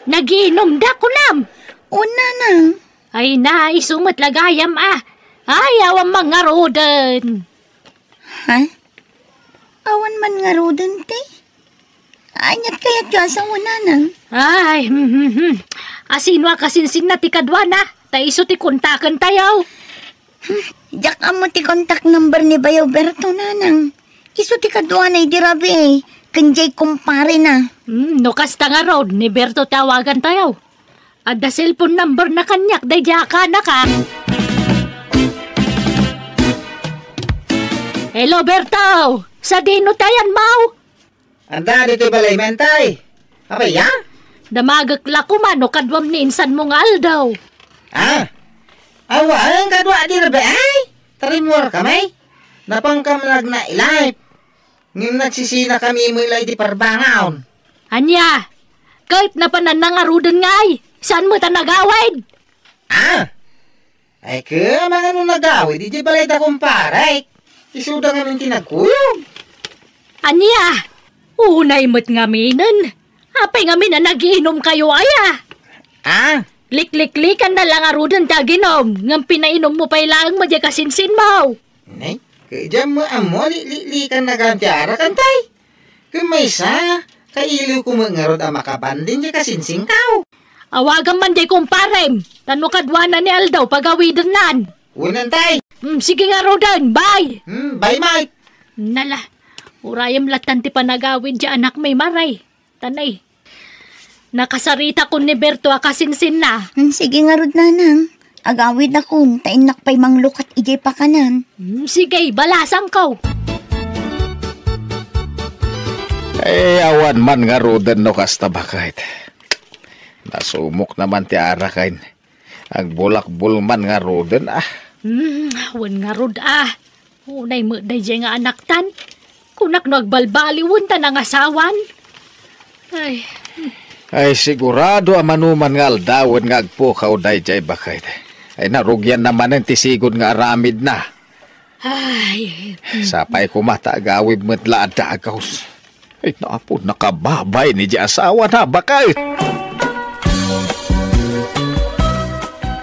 Nagiinumda, kunam? O, nanang. Ay na, isu met la gayam a. Ay, awan man ngaruden. Ha? Awan man ngaruden, te? Aniat kayatyo a sao, nanang? Ay, hmm, hmm, hmm. Asino a kasinsinna ti kaduana? Ta isu ti kontakentayo. Hmm, diak ammo ti contact number ni Bayaw Berto, nanang. Isu ti kaduana idi rabii, ken diay kumparena. Hmm, no kasta ngarud, ni Berto ti awagantayo. Adda cellphone number na kaniak daydiay a kanak, a. Hello, Berto! Sadino ti ayanmo? Adda ditoy balay, Mentay. Apay, ya? Damagek la koma no kaduam ni insanmo nga aldaw. Ah? Awan, kadua di rabii? Tarimmuar kami? Napankam nagna-live. Ngem nagsisinakami met la iti parbangon. Ania? Ket napananna ngaruden ngay? Saan met a nagawid? Ah? Ay, ket amangan no nagawid idiay balay da kumparek. Isuda ngamin ti nagkuyog. Ania? Unay met ngaminen. Apay ngamin a nagiinumkayo aya? Ah? Likliklikanna la ngaruden ti aginum, ngem pinainummo pay laeng met diay kasinsinmo. Ne, ket diak met ammo a likliklikanna gayam ti arak, Entay. Ket maysa, kailiwko met ngarud a makabanding diay kasinsinko. Awagam man diay kumparem, ta no kaduana ni aldaw pagawidennan. Wen, Entay. Hmm, sige ngaruden, bye. Hmm, bye, Mike. Nala, urayem lattan ti panagawid diay anakmi, Mare. Tanay. Nakasaritakon ni Berto a kasinsinna. Hmm, sige ngarud, nanang. Agawidakon, ta innak pay manglukat idiay pakanan. Hmm, sige, balasangko. Ay, awan man ngaruden no kasta, baket. Nasumok naman ti arak, ay. Agbulakbol man ngaruden, a. Hmm, wen ngarud, a. Unay met daydiay nga anaktan. Kunak no agbalbaliwen ta nangasawan. Ay. Ay, sigurado a manoman nga aldawen nga agpukaw daydiay, baket. Ay, narugianna manen ti sigud nga aramidna. Ay. Sapay koma ta agawid met la a dagus. Ay, napo, nakababay ni di asawana, baket.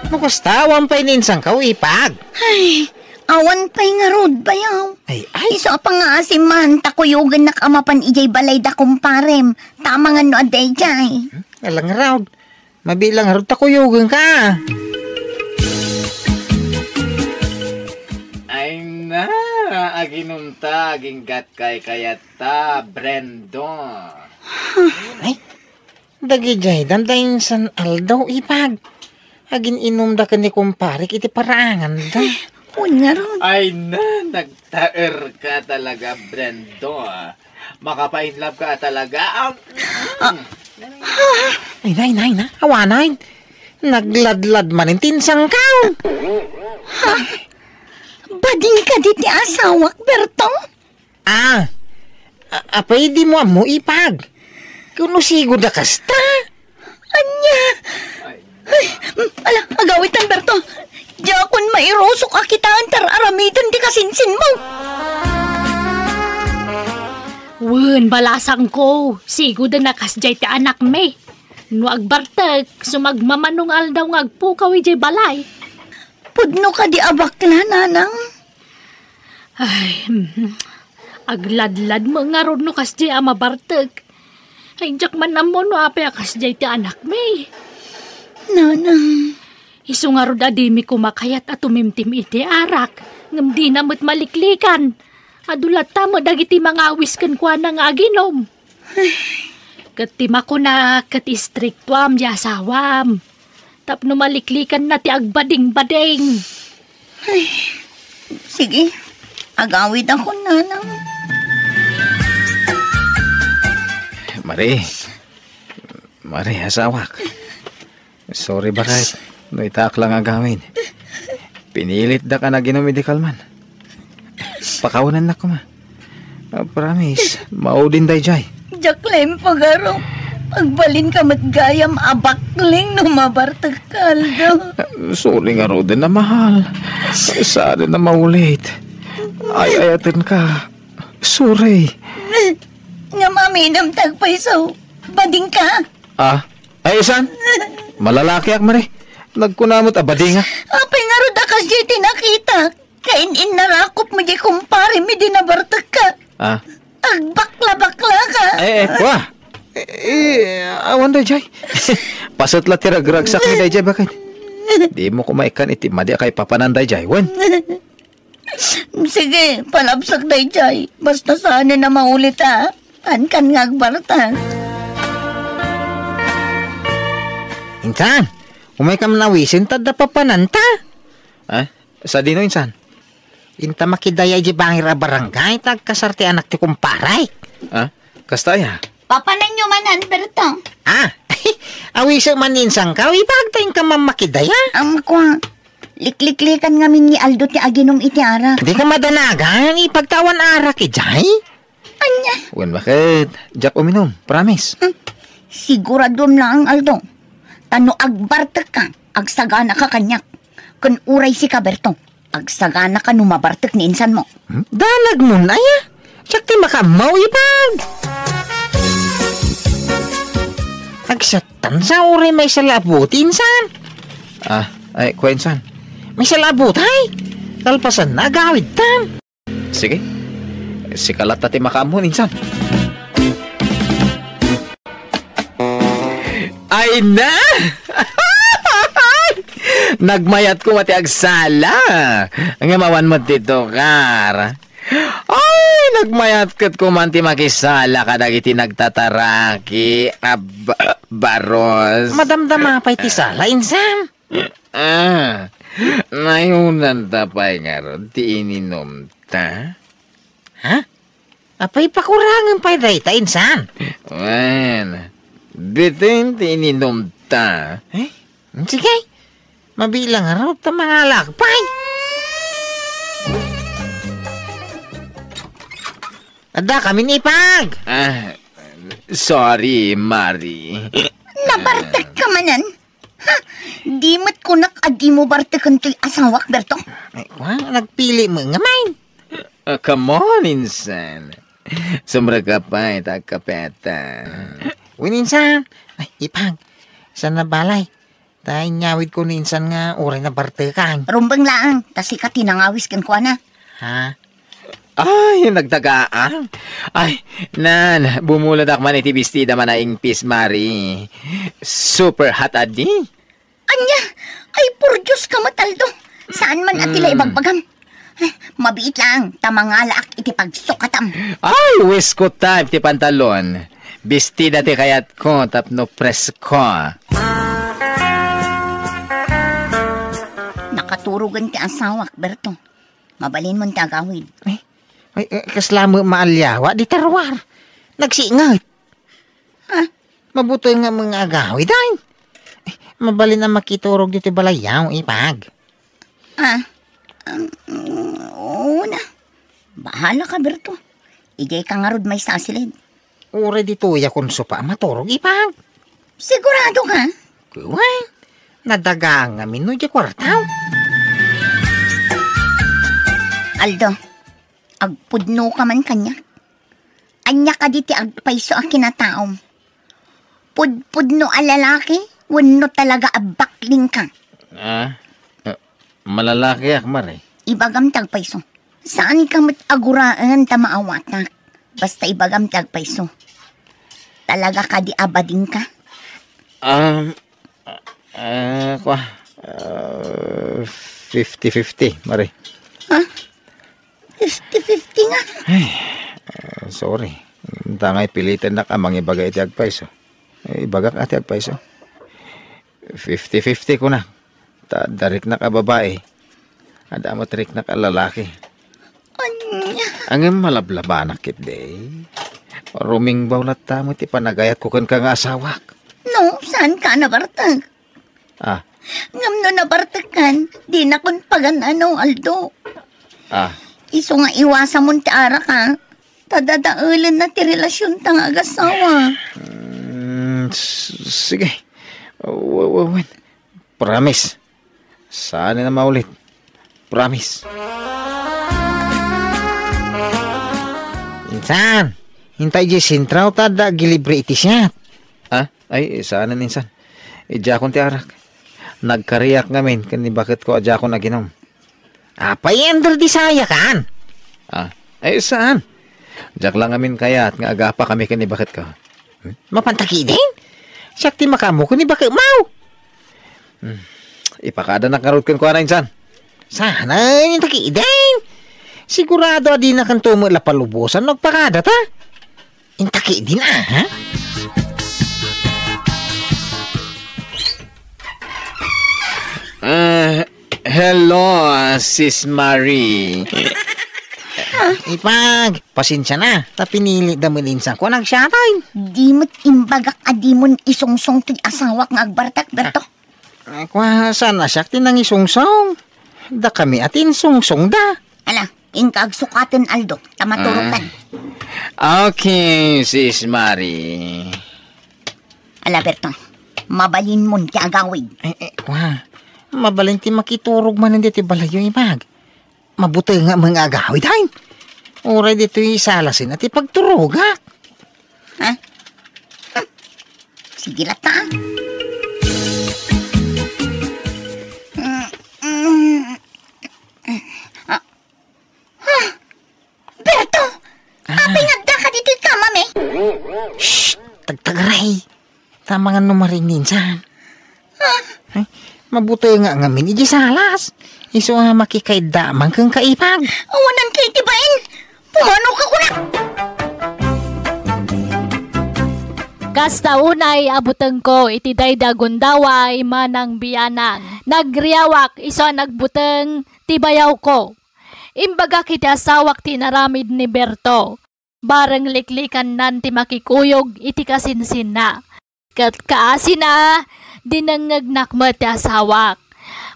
No kasta, awan pay ni insanko, Ipag? Ay, awan pay ngarud, Bayaw. Ay, ay. Isu a pangngaasim man ta kuyogennak a mapan idiay balay da kumparem. Ta amangan no adda idiay. Hmm? Alang ngarud. Mabilang ngarud ta kuyogenka. Ay na, aginumta, aginggat kaykayatta, Brendo. Ay, dagidiay, danda insan aldaw, Ipag. Agin-inumda ken ni kumparek iti paraanganda. Wen ngarud. Ay na, nagtaerka talaga, Brendo. Makapainlove ka talaga. Ah. Ay, nay, nay, na. Awanay. Nagladlad manen ti insanko. Ha? Bading kadi ti asawak, Berto? Ah. A-, apay dimo ammo, Ipag? Kuno sigud a kasta? Ania? Ay, mm, ala, agawid, Berto. Diakon mairusok a kitaen ta ar-aramiden ti kasinsinmo. Wen, balasangko, sigud a kasdiay ti anakmi. No agbartek, sumagmamano nga aldaw nga agpukaw idiay balay. Pudno kadi a bakla, nanang? Ay, mhm. Agladlad met ngarud no kasdiay a mabartek. Ay, diak man ammo no apay a kasdiay ti anakmi. Nanang. Isu ngarud a dimi koma kayat a tumimtim iti arak, ngem dina met maliklikan. Adu latta met dagiti mangawis kenkuana nga aginum. Ket ti makuna, ket istriktuam ti asawam. Tapno maliklikanna ti agbadingbading. Ay, sige. Agawidakon, nanang. Mari. Mari, asawak. Sorry, baket. No itaak lang agawid. Pinilitdak a naginum idi kalman. Pakawanannak koma. Ah, promise, maudin daydiay. Diak la impagarok. Agbalinka met gayam a bakling no mabartek ka aldaw. Sorry ngaruden a mahal. Saan a maulit. Ay-ayatenka. Sorry. Ngem aminem ta agpayso. Badingka? Ah? Ay, insan? Malalakiak, Mari. Nagkuna met a badinga. Apay ngarud a kasdiay ti nakitak? Kain-innarakop met diay kumparem idi nabartekka. Ah. Agbakla-baklaka. Eh, eh, wa. Eh, eh, awan dayjay. Paset la ti ragragsakmi dayjay, baket. Dimo koma ikkan iti madi a kaipapanan dayjay, wen? Sige, palabsak dayjay. Basta saan a maulit, a. Kankan nga agbartek. Insan, umaykam awisen ta adda papananta. Ah, sadino, insan? Inta makidaya idiay bangir a barangay ta agkasar ti anak ti kumparek. Ah, kasta aya? Papananyo manen, Berto. Ah, awisenka man, insanko, ipagtaengka man makidaya. Amko, likliklikan ngamin ni Aldo ti aginum iti arak. Dika madanagan, ipagtawan arak idiay? Ania? Wen, baket? Diak uminum, promise. Hmm. Siguradom laeng, Aldo. Ta no agbartekka, agsaganaka kaniak. Ken uray sika, Berto, agsaganaka no mabartek ni insanmo. Hmm? Danagmon aya? Siak ti makaammo, ipag. Agsattan sa uray maysa la a buti, insan. Ah, ay, kua, insan. Maysa la a buti, ay. Kalpasanna, agawidtan. Sige. Sika latta ti makaammo, insan. Ay na! Nagmayat koma ti agsala. Ngem awan met ti tukar. Ay, nagmayat ket koma ti makisala kadagiti nagtataraki a ba-, baros. Madamdama pay ti sala, insan. Ah, naayonanta pay ngarud ti ininumta? Ha? Apay, pakurangen pay dayta, insan? Wen, bitin ti ininumta. Eh? Sige. Mabiit la ngarud ta mangalaak pay. Addakamin, ipag. Ah, sorry, Mari. Nabartekka manen? Ha? Di met kunak a dimo barteken toy asawak, Berto? Ay, kua, nagpili met ngamin. Ah, come on, insan. Sumrekka pay ta agkapeta. Wen, insan. Ay, ipag. Saan a balay? Ta inyawidko ni insan nga uray nabartekan. Rumbeng laeng, ta sika ti nangawis kenkuana. Ha? Ay, nagdagaang. Ay, nan, bumuladak man iti bestida man a ingpis, Mari. Super hot a di. Ania? Ay, por Dios ka met, Aldo. Saan man a ti la ibagbagam? Eh, mabiit laeng, ta mangalaak iti pagsukatam. Ay, wisko type ti pantalon. Bestida ti kayatko tapno presko. Nakaturogen ti asawak, Berto. Mabalinmon ti agawid. Ay, ay, eh, kasla met maaliawa, di taruar. Nagsinget. Ah. Mabuteng nga mga agawid, ay. Eh, mabalin a makiturog ditoy balayyo, ipag. Ah, um, oo na. Bahala ka, Berto. Idiay ka ngarud maysa a silid. Uray ditoy a konsopa a maturog, ipag. Sigurado ka? Wen, nadagaang ngamin no diay kuartaw. Aldo, agpudno ka man kaniak. Ania kadi ti agpayso a kinataom? Pudpudno a lalaki wenno talaga a baklingka? Ah, eh, malalakiak, Mari. Ibagam ti agpayso. Saanka met a guraen ta maawatak. Basta ibagam ti agpayso. Talaga kadi a badingka? Um, ah, kua, ah, fifty fifty, Mari. Ha? Fifty fifty nga? Ay, ah, sorry. Ita nga ipilitennak a mangibaga iti agpayso. Eh, ibagak a ti agpayso. Fifty fifty, kunak. Ta adda riknak a babai. Adda met riknak a lalaki. Ania? Ngem malablabanak ketdi. Rumingbaw latta met ti panagayatko kenka nga asawak. No, saanka a nabartek? Ah. Ngem no nabartekkan, dinakon pagan-ano, Aldo. Ah. Isu nga iwasamon ti arak, a. Ta dadaelenna ti relasionta nga agasawa. Mm, s-, sige. W-, w-, wen. Promise. Saan a maulit. Promise. Insan, inta idiay sentraw ta adda agilibre iti siat. Ha? Ay, saanen insan. Idiakon ti arak. Nagkariak ngamin ken ni baketko a diakon aginom. Apay, Elder, di sayakan? Ah, ay, saan? Diak lang ngamin kayat nga agapa kami ken ni baketko. Hmm? Mapanta ketdin? Siak ti makaammo ken ni baketmo. Hmm. Ipakadanak ngarud kenkuana insan. Saan, inta ketdin? Sigurado a dinakanto met la palubosan no agpakadata. Inta ketdin, a, ha? Ah, hello, ah, Sis Marie. Ipag, pasensia na, ta pinilitda met insan ko nagsiatay. Di met imbagak a dimon isungsong ti asawak nga agbartak, Berto. Ah, kua, saan a siak ti nangisungsong? Dakami a ti insungsongda. Ala, inka agsukaten, Aldo, ta maturogkan. Ah. Okay, Sis Marie. Ala, Berto, mabalinmon ti agawid. Eh, eh, kua, mabalin ti makiturog manen ditoy balayyo, Ipag. Mabuteng nga agawid, hay. Uray ditoy salasen a ti pagturogak. Ha? Hmm. Sige latta. Mm, mm. Ah. Ha? Berto! Ah. Apay nga addaka ditoy kamami? Shh! Tagtagaray! Tama nga no maringinsan. Ah. Ay, mabuteng nga ngamin iti salas. Isu a makikaidda man ken ka, Ipag. Awanan ka iti bain. Pumano ka kunak! Kasta unay a butengko iti daydi a gundaway, Manang Bianang. Nagriawak isu a nagbuteng ti bayawko. Imbagak iti asawak ti inaramid ni Berto. Bareng liklikannan ti makikuyog iti kasinsinna. Ket kaasina, dinengngegnak met ti asawak.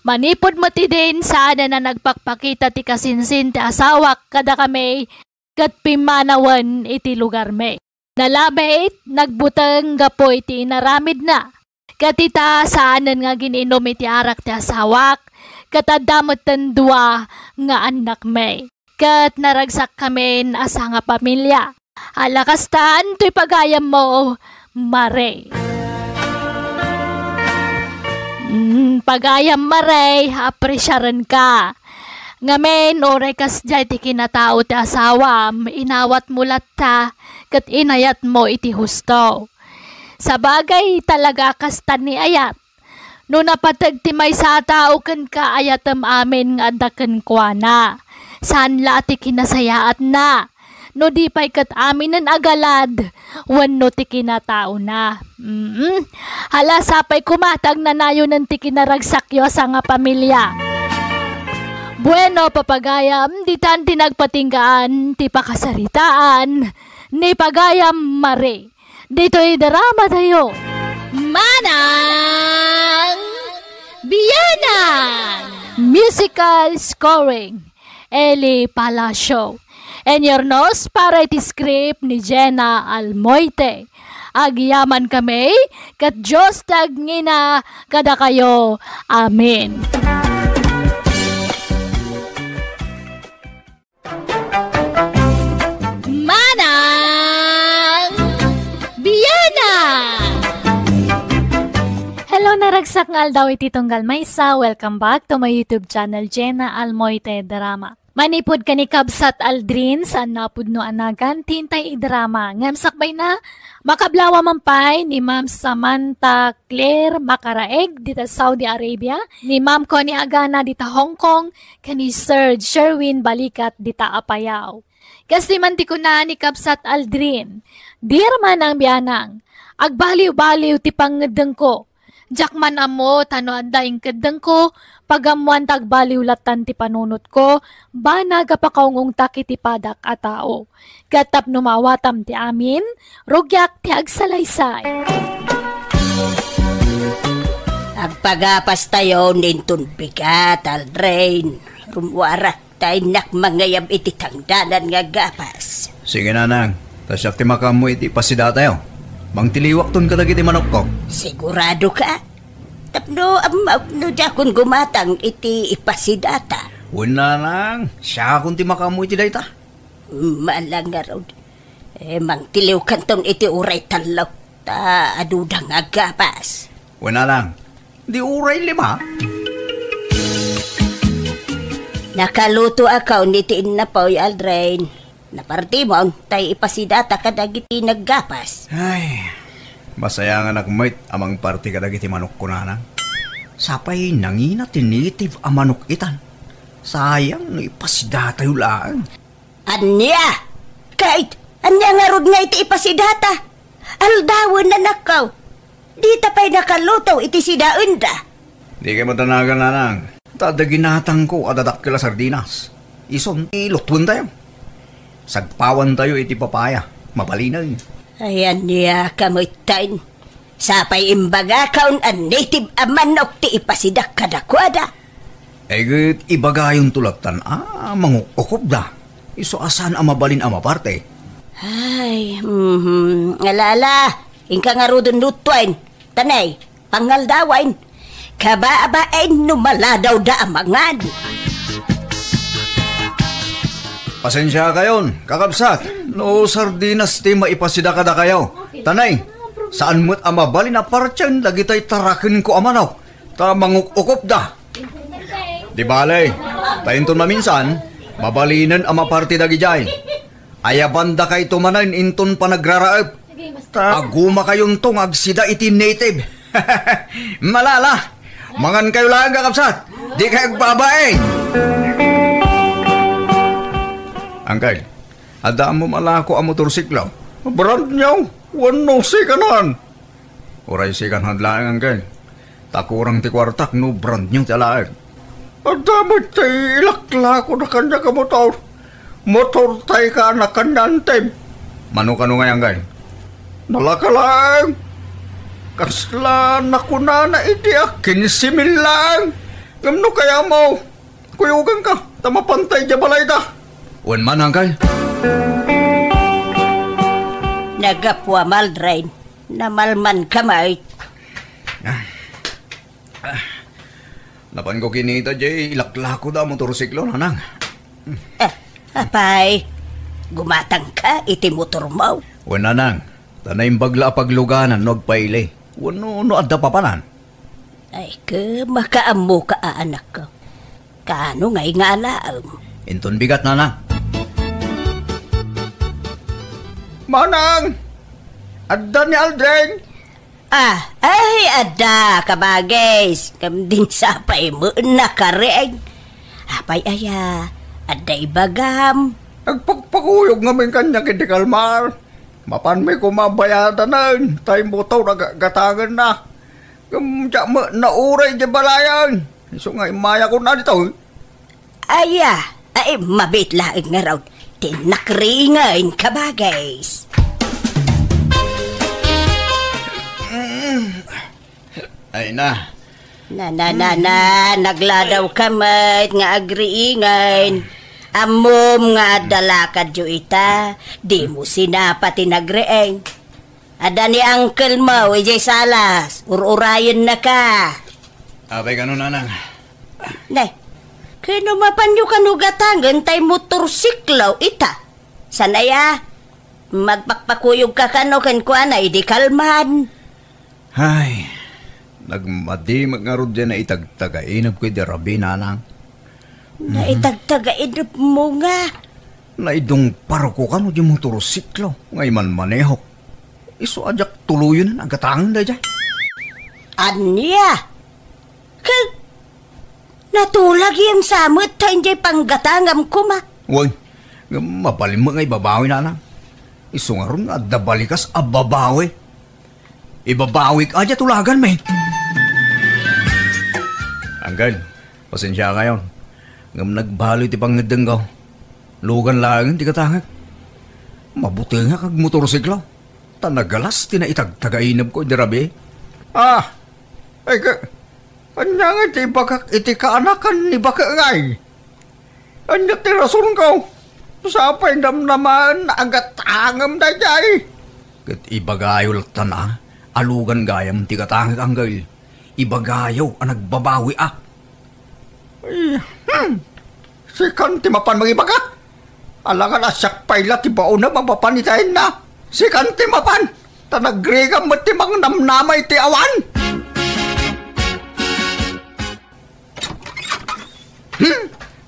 Manipud met idin, saanen a nagpakpakita ti kasinsin ti asawak kadakami ket pimmanawen iti lugarmi. Nalabit, nagbuteng gapu iti inaramidna. Ket ita, saanen nga agin-inum iti arak ti asawak, ket adda metten dua nga annakmi. Ket naragsakkamin a sangapamilia. Ala kastan toy pagayammo, Mare. Mm, pagayam, Mare, apresiarenka. Ngamin, uray kasdiay ti kinatao ti asawam, inawatmo latta, ket inayatmo iti husto. Sabagay, talaga a kastan ni ayat. No napateg ti maysa a tao kenka, ayatem amin nga adda kenkuana. Saan la a ti kinasayaatna. No di pay ket aminen a galad wenno ti kinataona. Mm. Hala, sapay koma ta agnanayonen ti kinaragsakyo a sangapamilia. Bueno, papagayam, ditan ti nagpatinggaan ti pakasaritaan ni pagayam Mare. Ditoy drama tayo. Manang Bianang. Musical scoring, Eli Palacio. Inyurnos para iti script ni Jenna Almoite. Agyaman kami, ket Dios ti agngina kadakayo. Amen. Manang Bianang! Hello, naragsak nga aldaw iti tunggal maysa. Welcome back to my YouTube channel, Jenna Almoite Drama. Manipud ken ni Kabsat Aldrin, saan napudno a nagan, ti intay idrama. Ngem sakbayna, makablawa man pay ni Ma'am Samantha Claire Makaraeg dita Saudi Arabia, ni Ma'am Connie Agana dita Hong Kong, ken ni Sir Sherwin Balikat dita Apayao. Kas di man ti kuna ni Kabsat Aldrin, "Dear Manang Bianang, agbaliw-baliw ti pangngeddengko. Diak man ammo ta no adda inkeddengko, pagammoan ta agbaliw lattan ti panunotko, banag a pakaungungtak iti padak a tao. Ket tapno maawatam ti amin, rugiak ti agsalaysay." Agpagapastayon inton bigat, Aldrin. Rummuarak ta innak mangngegam iti tangdanan nga gapas. Sige, Nanang. Ta siak ti makaammo iti ipasidatayo. Mangtiliwakton kadagiti manokko. Sigurado ka? Tapno ammok no diakon gumatang iti ipasidata. Wen, Nanang. Siakon ti makaammo iti dayta. Malang ngarud. Eh, mangtiliwkanton iti uray tallo. Ta aduda nga aggapas. Wen, nanang, di uray lima? Nakalutoakon iti innapoy, Aldrin. Napartimon, tay ipasidata kadagiti naggapas. Ay, masayanganak met a mangparti kadagiti manokko, nanang. Sapay nangina ti native a manok itan. Sayang no ipasidatayo laeng. Ania? Ket ania ngarud nga iti ipasidata? Aldawen, anakko. Dita pay nakaluto iti sidaenda. Dikay madanagan, nanang. Ta adda ginatangko a dadakkel a sardinas. Isun ti lutwentayo. Sagpawantayo iti papaya. Mabalinen. Ay, ania ka metten? Sapay imbagakon a native a manok ti ipasidak kadakuada. Ay, ket ibagayonto lattan a manguk-ukopda. Isu a saan a mabalin a maparte. Ay, mhm. Ala, ala, inka ngaruden lutuen. Tanay, pangaldawen. Kababain no maladawda a mangan. Pasensiakayon, kakabsat, no sardinas ti maipasida kadakayo. Tanay, saan met a mabalin a partien dagitoy tarakenko a manok, ta manguk-ukopda. Di bale, ta inton maminsan, mabalinen a maparte dagidiay. Ayabandakayto manen inton panagraraep. Ta agumakayonto nga agsida iti native. Malala, mangankayo laeng, kakabsat. Dikay agbabain. Uncle, adda ammom a lako a motorsiklo? Brand new, wenno second hand? Uray second hand laeng, Uncle. Ta kurang ti kuartak no brand new ti alaek. Adda met ti ilaklakoda kaniak a motor. Motor tay kaanakan ni Antem. Mano kano ngay, Uncle? Nalaka laeng. Kasla nakunana idi a kinse mil laeng. Ngem no kayatmo, kuyoganka ta mapantay diay balayda. Wen man, Uncle. Nagapuam, Aldrin. Namalmanka met. Ah. Ah. Napanko kinita diay ilaklakoda a motorsiklo, nanang. Eh, apay, gumatangka iti motormo? Wen, nanang, ta naimbag la a pagluganan no agpaili. Wenno no adda papanan. Ay, ket makaammoka a, anakko. Kaano ngay nga alaem? Inton bigat, nanang. Manang! Adda ni Aldrin! Ah, ay, adda, kabagis. Ngem dinsapay met nakaring. Apay aya, adda ibagam? Agpakpakuyog ngamin kaniak iti kalmar. Mapanmi koma bayadanen tay motor a ga-, gatangenna. Ngem diak met nauray diay balayen. Isu nga immayakon ditoy. Aya, ay, mabit laeng ngarud ti nakriingen, kabagis. Ay na. Na, na, na, na, nagladawka met nga agriingen. Ammom nga adda lakadyo ita, dimo sinapa ti nagriing. Adda ni uncle mo idiay salas, ur-urayennaka. Apay kano, nanang? Ne, ket no mapanyo kano gatangen tay motorsiklo ita. Saan aya? Magpakpakuyogka kano kenkuana idi kalman. Ay, nagmadi met ngarud diay naitagtagainepko idi rabii, nanang. Naitagtagainepmo nga? Naidungparko kano diay motorsiklo nga imanmanehok. Isu a diak tuloyen a gatangen daydiay. Ania? Ket natulagem sa met ta idiay panggatangam koma. Wen, ngem mabalin met nga ibabawi, nanang. Isu ngarud nga adda balikas a babawi. Ibabawik a diay tulaganmi. Uncle, pasensiakayon. Ngem nagbaloy ti pangngeddengko. Lugan laengen ti gatangek. Mabutengak agmotorsiklo. Ta nagalas ti naitagtagainepko idi rabii. Ah, ay ka, ania nga ti ibagak iti kaanakan ni Bake ngay? Ania ti rasonko? Sapay namnamaen a gatangem daydiay. Ket ibagayo latta a lugan gayam ti gatangek, uncle. Ibagayo a nagbabawi a. Ay, hmm. Sikan ti mapan mangibaga. Alangan a siak pay la ti baonem a mapan iti ayanna. Sikan ti mapan. Ta nagrigam met ti mangnamnama iti awan. Hmm?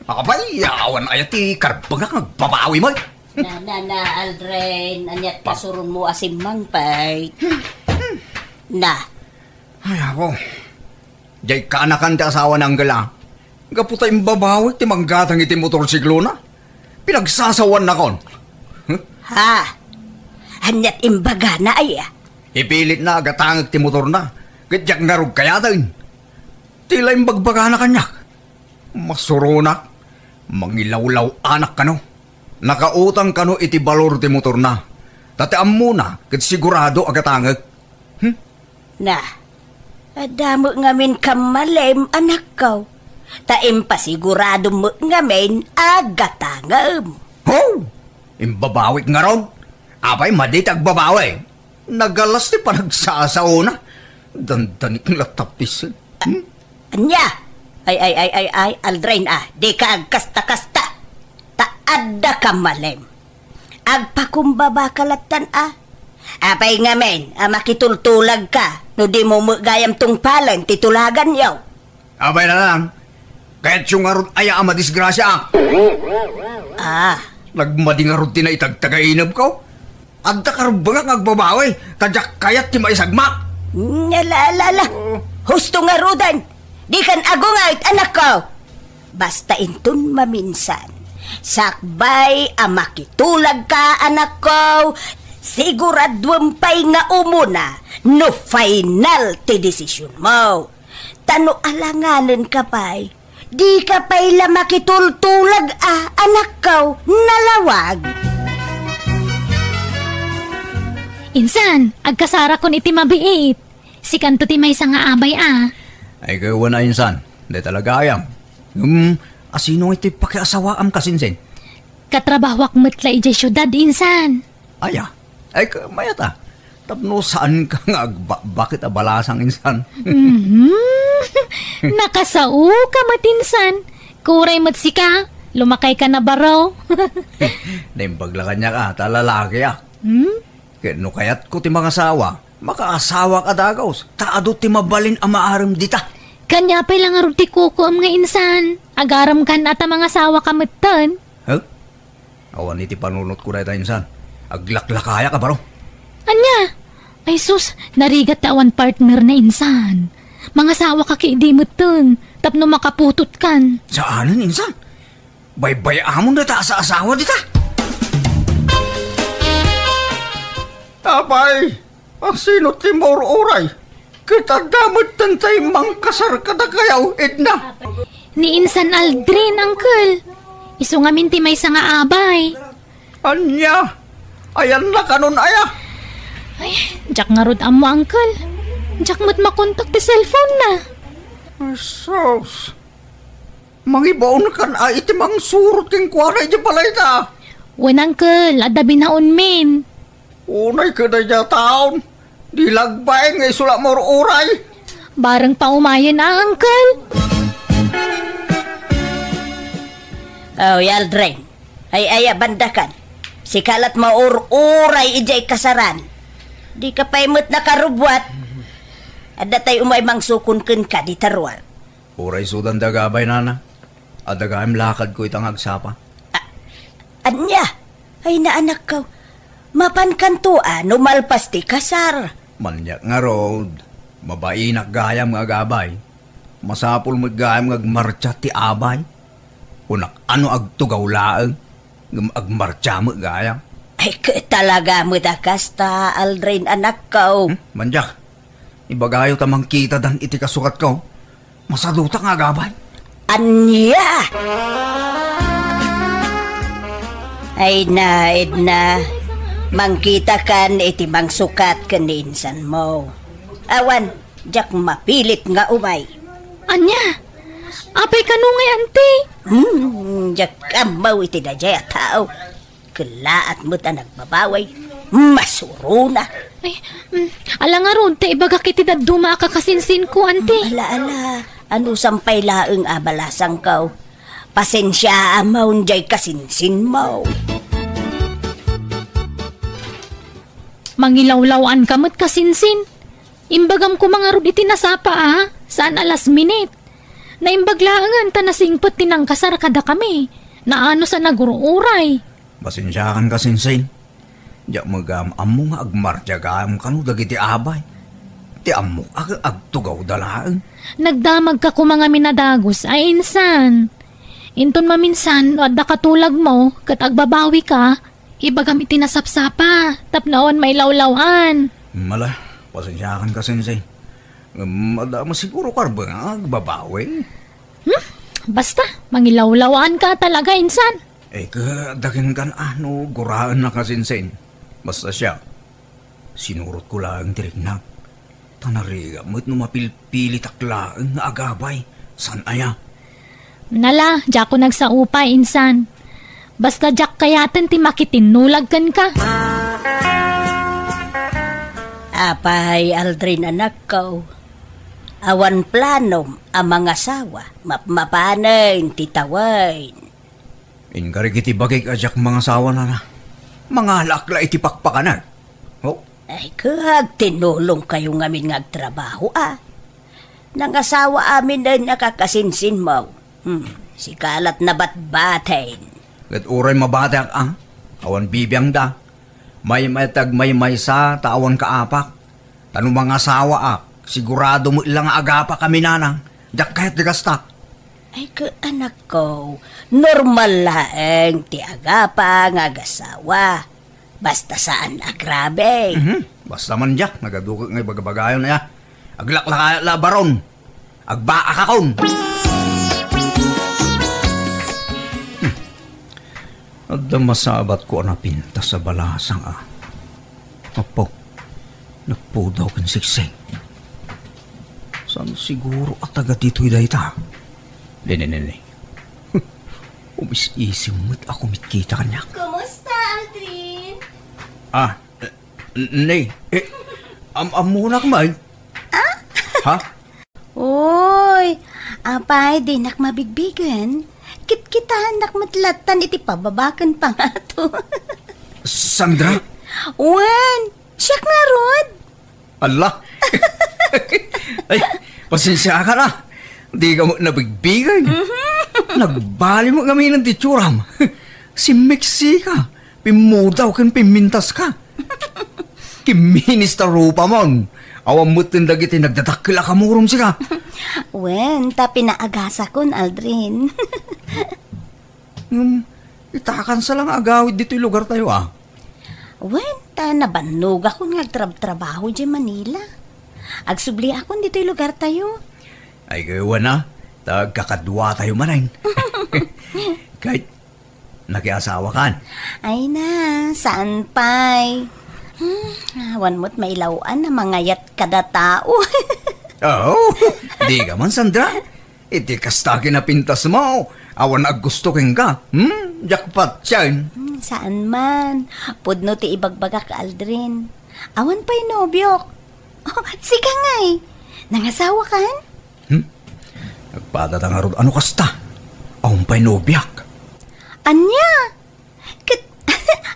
Apay, awan aya ti karbengak nga agbabawi met? Na, na, na, Aldrin, ania't pasuronmo a simmangpet? Na. Ay, apo. Diay kaanakan ti asawa ni Uncle, a. Gapu ta imbabawik ti manggatang iti motorsiklona. Pinagsasawaannakon. Huh? Ha? Ania't imbagana aya? Ipilitna a gatangek ti motorna, ket diak ngarud kayaten. Ti la imbagbagana kaniak. Masuronak, mangilawlaw-anak kano. Nakautang kano iti balor ti motorna. Ta ti ammona ket sigurado a gatangek. Hmm? Na, adda met ngamin kammalem, anakko. Ta impasiguradom met ngamin a gatangem. Ho! Imbabawik ngarud? Apay, madi ti agbabawi? Nagalas ti panagsasaona. Dandanik la tapis. Hmm? Ania? Ay, ay, ay, ay, ay, Aldrin, a, dika agkasta-kasta. Ta adda kammalem. Agpakumbabaka lattan, a. Apay ngamin a makitultulagka no dimo met gayam tungpalen ti tulaganyo? Apay na lang. Kayatyo ngarud aya a madisgrasia, a? Ah. Nagmadi ngarud ti naitagtagainebko. Adda karbengak nga agbabawi, ta diak kayat ti maisagmak. Ala, ala, ala. Oh. Husto ngaruden. Dikan agunget, anakko. Basta inton maminsan, sakbay a makitulagka, anakko, siguraduem pay nga umuna no final ti desisionmo. Ta no alanganenka pay, dika pay la makitultulag a, anakko, nalawag. Insan, agkasarakon iti mabiit. Sikanto ti maysa nga abay a. Ay, kayo na, insan. Di talaga ayam. Hmm, asino iti pakiasawaam kasinsin? Katrabahoak met la idiay siudad, insan. Aya, ay, ka-, mayat a. Tapno saan ka nga agbakbakit a balasang, insan. Mhm. Nakasao ka met, insan. Kuray met sika, lumakay ka na baro. Naimbag la kaniak a, ta lalaki a. Hmm? Ket no kayatko ti mangasawa, makaasawak a dagus, ta adu ti mabalin a maarem dita. Kania pay la ngarud ti kukuem nga insan, agarem kan a ta mangasawa ka metten. Huh? Awan iti panunotko dayta insan. Aglaklakayak a baro. Ania? Ay sus, narigat ta awan partner na insan. Mangasawa ka ket idi metten, tapno makaputot kan. Saanen insan? Baybay-amon dayta a saasawa dita. Apay, asino ti maur-uray? Ket adda metten tay mangkasar kadakayo, Edna. Ni Insan Aldrin, Uncle. Isu ngamin ti maysa nga abay. Ania? Ayanna kanon aya? Ay, diak ngarud ammo, Uncle. Diak met makontak ti cellphone na. Ay, sus. Mangibaonkan a iti mangsurot kenkuana idiay balayta. Wen, Uncle, adda binaonmin. Unay ket daydiay a taon, di la agbain nga isu la maur-uray. Bareng paumayen a, Uncle. Oh, Aldrin. Ay, ay, abandakan. Sika lat maur-uray idiay kasaran. Dika pay met nakarubbuat. Adda tay umay mangsukon kenka dita ruar. Uray sudan da agabay, nana. Adda gayam lakadko ita nga agsapa. A-, ania? Ay, naanakko. Mapankanto a no malpas ti kasar. Maniak ngarud, mabainak gayam nga agabay. Masapul met gayam nga agmartsa ti abay. Kunak, ano agtugaw laeng, ngem agmartsa met gayam. Ay, ket talaga met a kasta, Aldrin, anakko. Hmm? Maniak, ibagayo ta mangkitadan iti kasukatko. Masaduta nga agabay. Ania? Ay na, Edna. Mangkitakan iti mangsukat ken ni insanmo. Awan, diak mapilit nga umay. Ania? Apay kano ngay, anti? Hmm, diak ammo iti daydiay a tao. Kellaat met a nagbabawi. Masurona. Ay, mm, ala ngarud, ta ibagak iti dadduma a kakasinsinko, anti. Ala, ala, anusam pay laeng a balasangko. Pasensiaam diay kasinsinmo. Mangilawlaw-anka met, kasinsin. Imbagam koma ngarud iti nasapa, a, saan a last minute. Naimbag laengen ta nasingpet ti nangkasar kadakami. Naanus a nagur-uray. Pasensiakan, kasinsin. Diak met gayam ammo nga agmartiagam kano dagiti abay. Ti ammok a agtugawda laeng. Nagdamagka koma ngamin a dagus a insan. Inton maminsan no adda katulagmo ket agbabawika, ibagam iti nasapsapa tapno awan mailawlaw-an. Mala, pasensiakan, kasinsin. Ngem adda met siguro karbeng nga agbabawi. Hmm? Basta, mangilawlaw-anka talaga, insan. Eh, ka, dagen kan ano, guraen na, kasinsin. Basta siak, sinurotko laeng ti riknak. Ta narigat met no mapilpilitak laeng nga agabay. Saan aya? Nala, diakon agsaupay, insan. Basta diak kayaten ti makitinnulag kenka. Apay, Aldrin, anakko. Awan planom a mangasawa, mapmapanen ti tawen. Inkarik iti bagik a diak mangasawa, nana. Mangalaak la iti pakpakanak. Oh? Ay, kag tinulongkayo ngamin nga agtrabaho, a. Nangasawa amin a kakasinsinmo. Hmm, sika lat nabatbaten. Ket uray mabateak, a. Awan bibiangda. Maymayta agmaymaysa ta awan kaapak. Ta no mangasawaak, sigurado met la nga agapakami, nanang. Diak kayat ti kasta. Ay, ka, anakko, normal laeng ti agapa nga agasawa. Basta saan a grabe. Mhm. Basta man diak, nagaduket nga ibagabagayon, aya. Aglaklakayat la, baron. Agbaakakon. Hmm. Adda masabatko a napintas a balasang, a. Apo, nagpudaw ken siksing. Saan siguro a taga ditoy dayta? Nini, nini. Umis-isim met a kumitkita kaniak. Kumusta, Aldrin? Ah, eh, n-, ne, eh, am-, ammonak man. Ah? Ha? Uy, apay, dinak mabigbigen. Kitkitaennak met lattan iti pababa ken pangato. Sandra? Wen, siak ngarud. Alla. Ay, pasensiakan, a. Dika met nabigbigen. Mhm. Nagbali met ngamin ti itsuram. Simmeksika. Pimmudaw ken pimmintaska. Kimminis ta rupamon. Awan metten dagiti nagdadakkel a kamurom sika. Wen, ta pinaagasakon, Aldrin. Ngem, itakansa la nga agawid ditoy lugartayo, a. Wen, ta nabannogakon nga agtrabtrabaho idiay Manila. Agsubliakon ditoy lugartayo. Ay, wen a, ta agkakaduatayo manen. Ket nakiasawakan? Ay na, saan pay. Hmm, awan met mailaw-an a mangayat kada tao. Oo, dika man, Sandra. Iti kasta kinapintasmo, awan aggusto kenka. Hmm, diak patien. Hmm, saan man. Pudno ti ibagbagak, Aldrin. Awan pay nobiok. Oh, sika ngay. Nangasawakan? Hmm? Nagpadata ngarud a no kasta. Awan pay nobiak. Ania? Ket,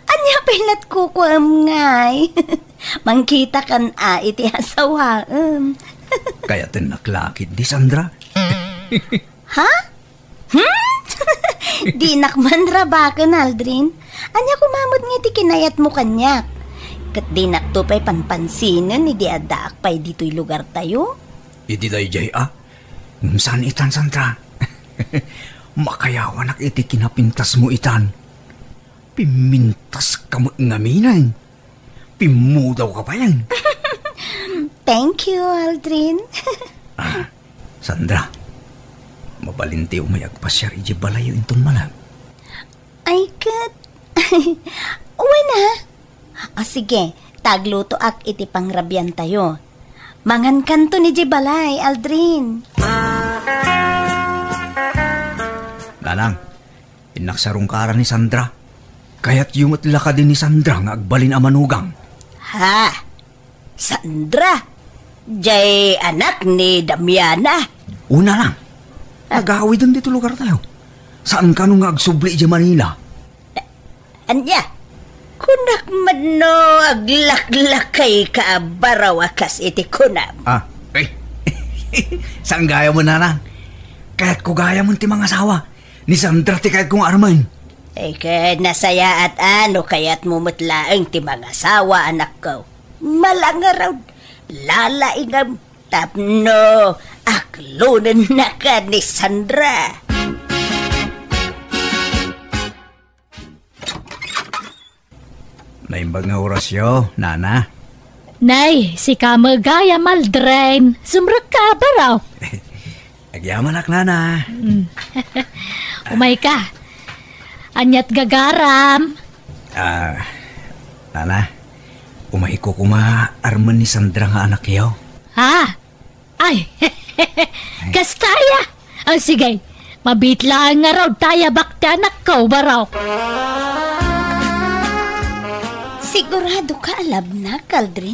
ania pay lat kukuem ngay? Mangkitakan a iti asawaem. Kayatennak la ketdi, Sandra. Ha? Hmm? Dinak man rabaken, Aldrin. Ania koma met nga iti kinayatmo kaniak? Ket dinakto pay panpansinen idi addaak pay ditoy lugartayo. Idi daydiay, a? Ngem saan itan, Sandra. Makayawanak iti kinapintasmo itan. Pimmintaska met ngamin. Pimmudawka pay. Thank you, Aldrin. Ah, Sandra, mabalinti umay agpasiar idiay balayyo inton malem. Ay, ket. Wen a. O sige, ta aglutoak iti pangrabiantayo. Mangankanton idiay balay, Aldrin. Nanang, innak sarungkaran ni Sandra. Kayatyo met la kadi ni Sandra nga agbalin a manugang? Ha? Sandra? Jay anak ni Damiana? Una lang. Ah. Agawiden dito lugartayo. Saan kano nga agsubli idiay Manila? Ania? Kunak met no aglaklakayka a baro a kas iti kunam. Ah, eh. Saan gayam, nana? Kayatko gayam ti mangasawa. Ni Sandra ti kayatko nga armen. Ay, ket nasayaat a no kayatmo met laeng ti mangasawa, anakko. Malangarod, lalaingam, tapno aklonennaka ni Sandra. Naimbag nga orasyo, nana. Nay, sika met gayam, Aldrin. Sumrekka, baro. Agyamanak, nana. Mm. Umayka. Aniat gagaram? Ah, nana, umayko koma armen ni Sandra nga anakyo. Ah, ay, kasta aya. Ah, sige, mabiit laeng ngarud ta ayabak ti anakko, baro. Siguradoka a labnak, Aldrin?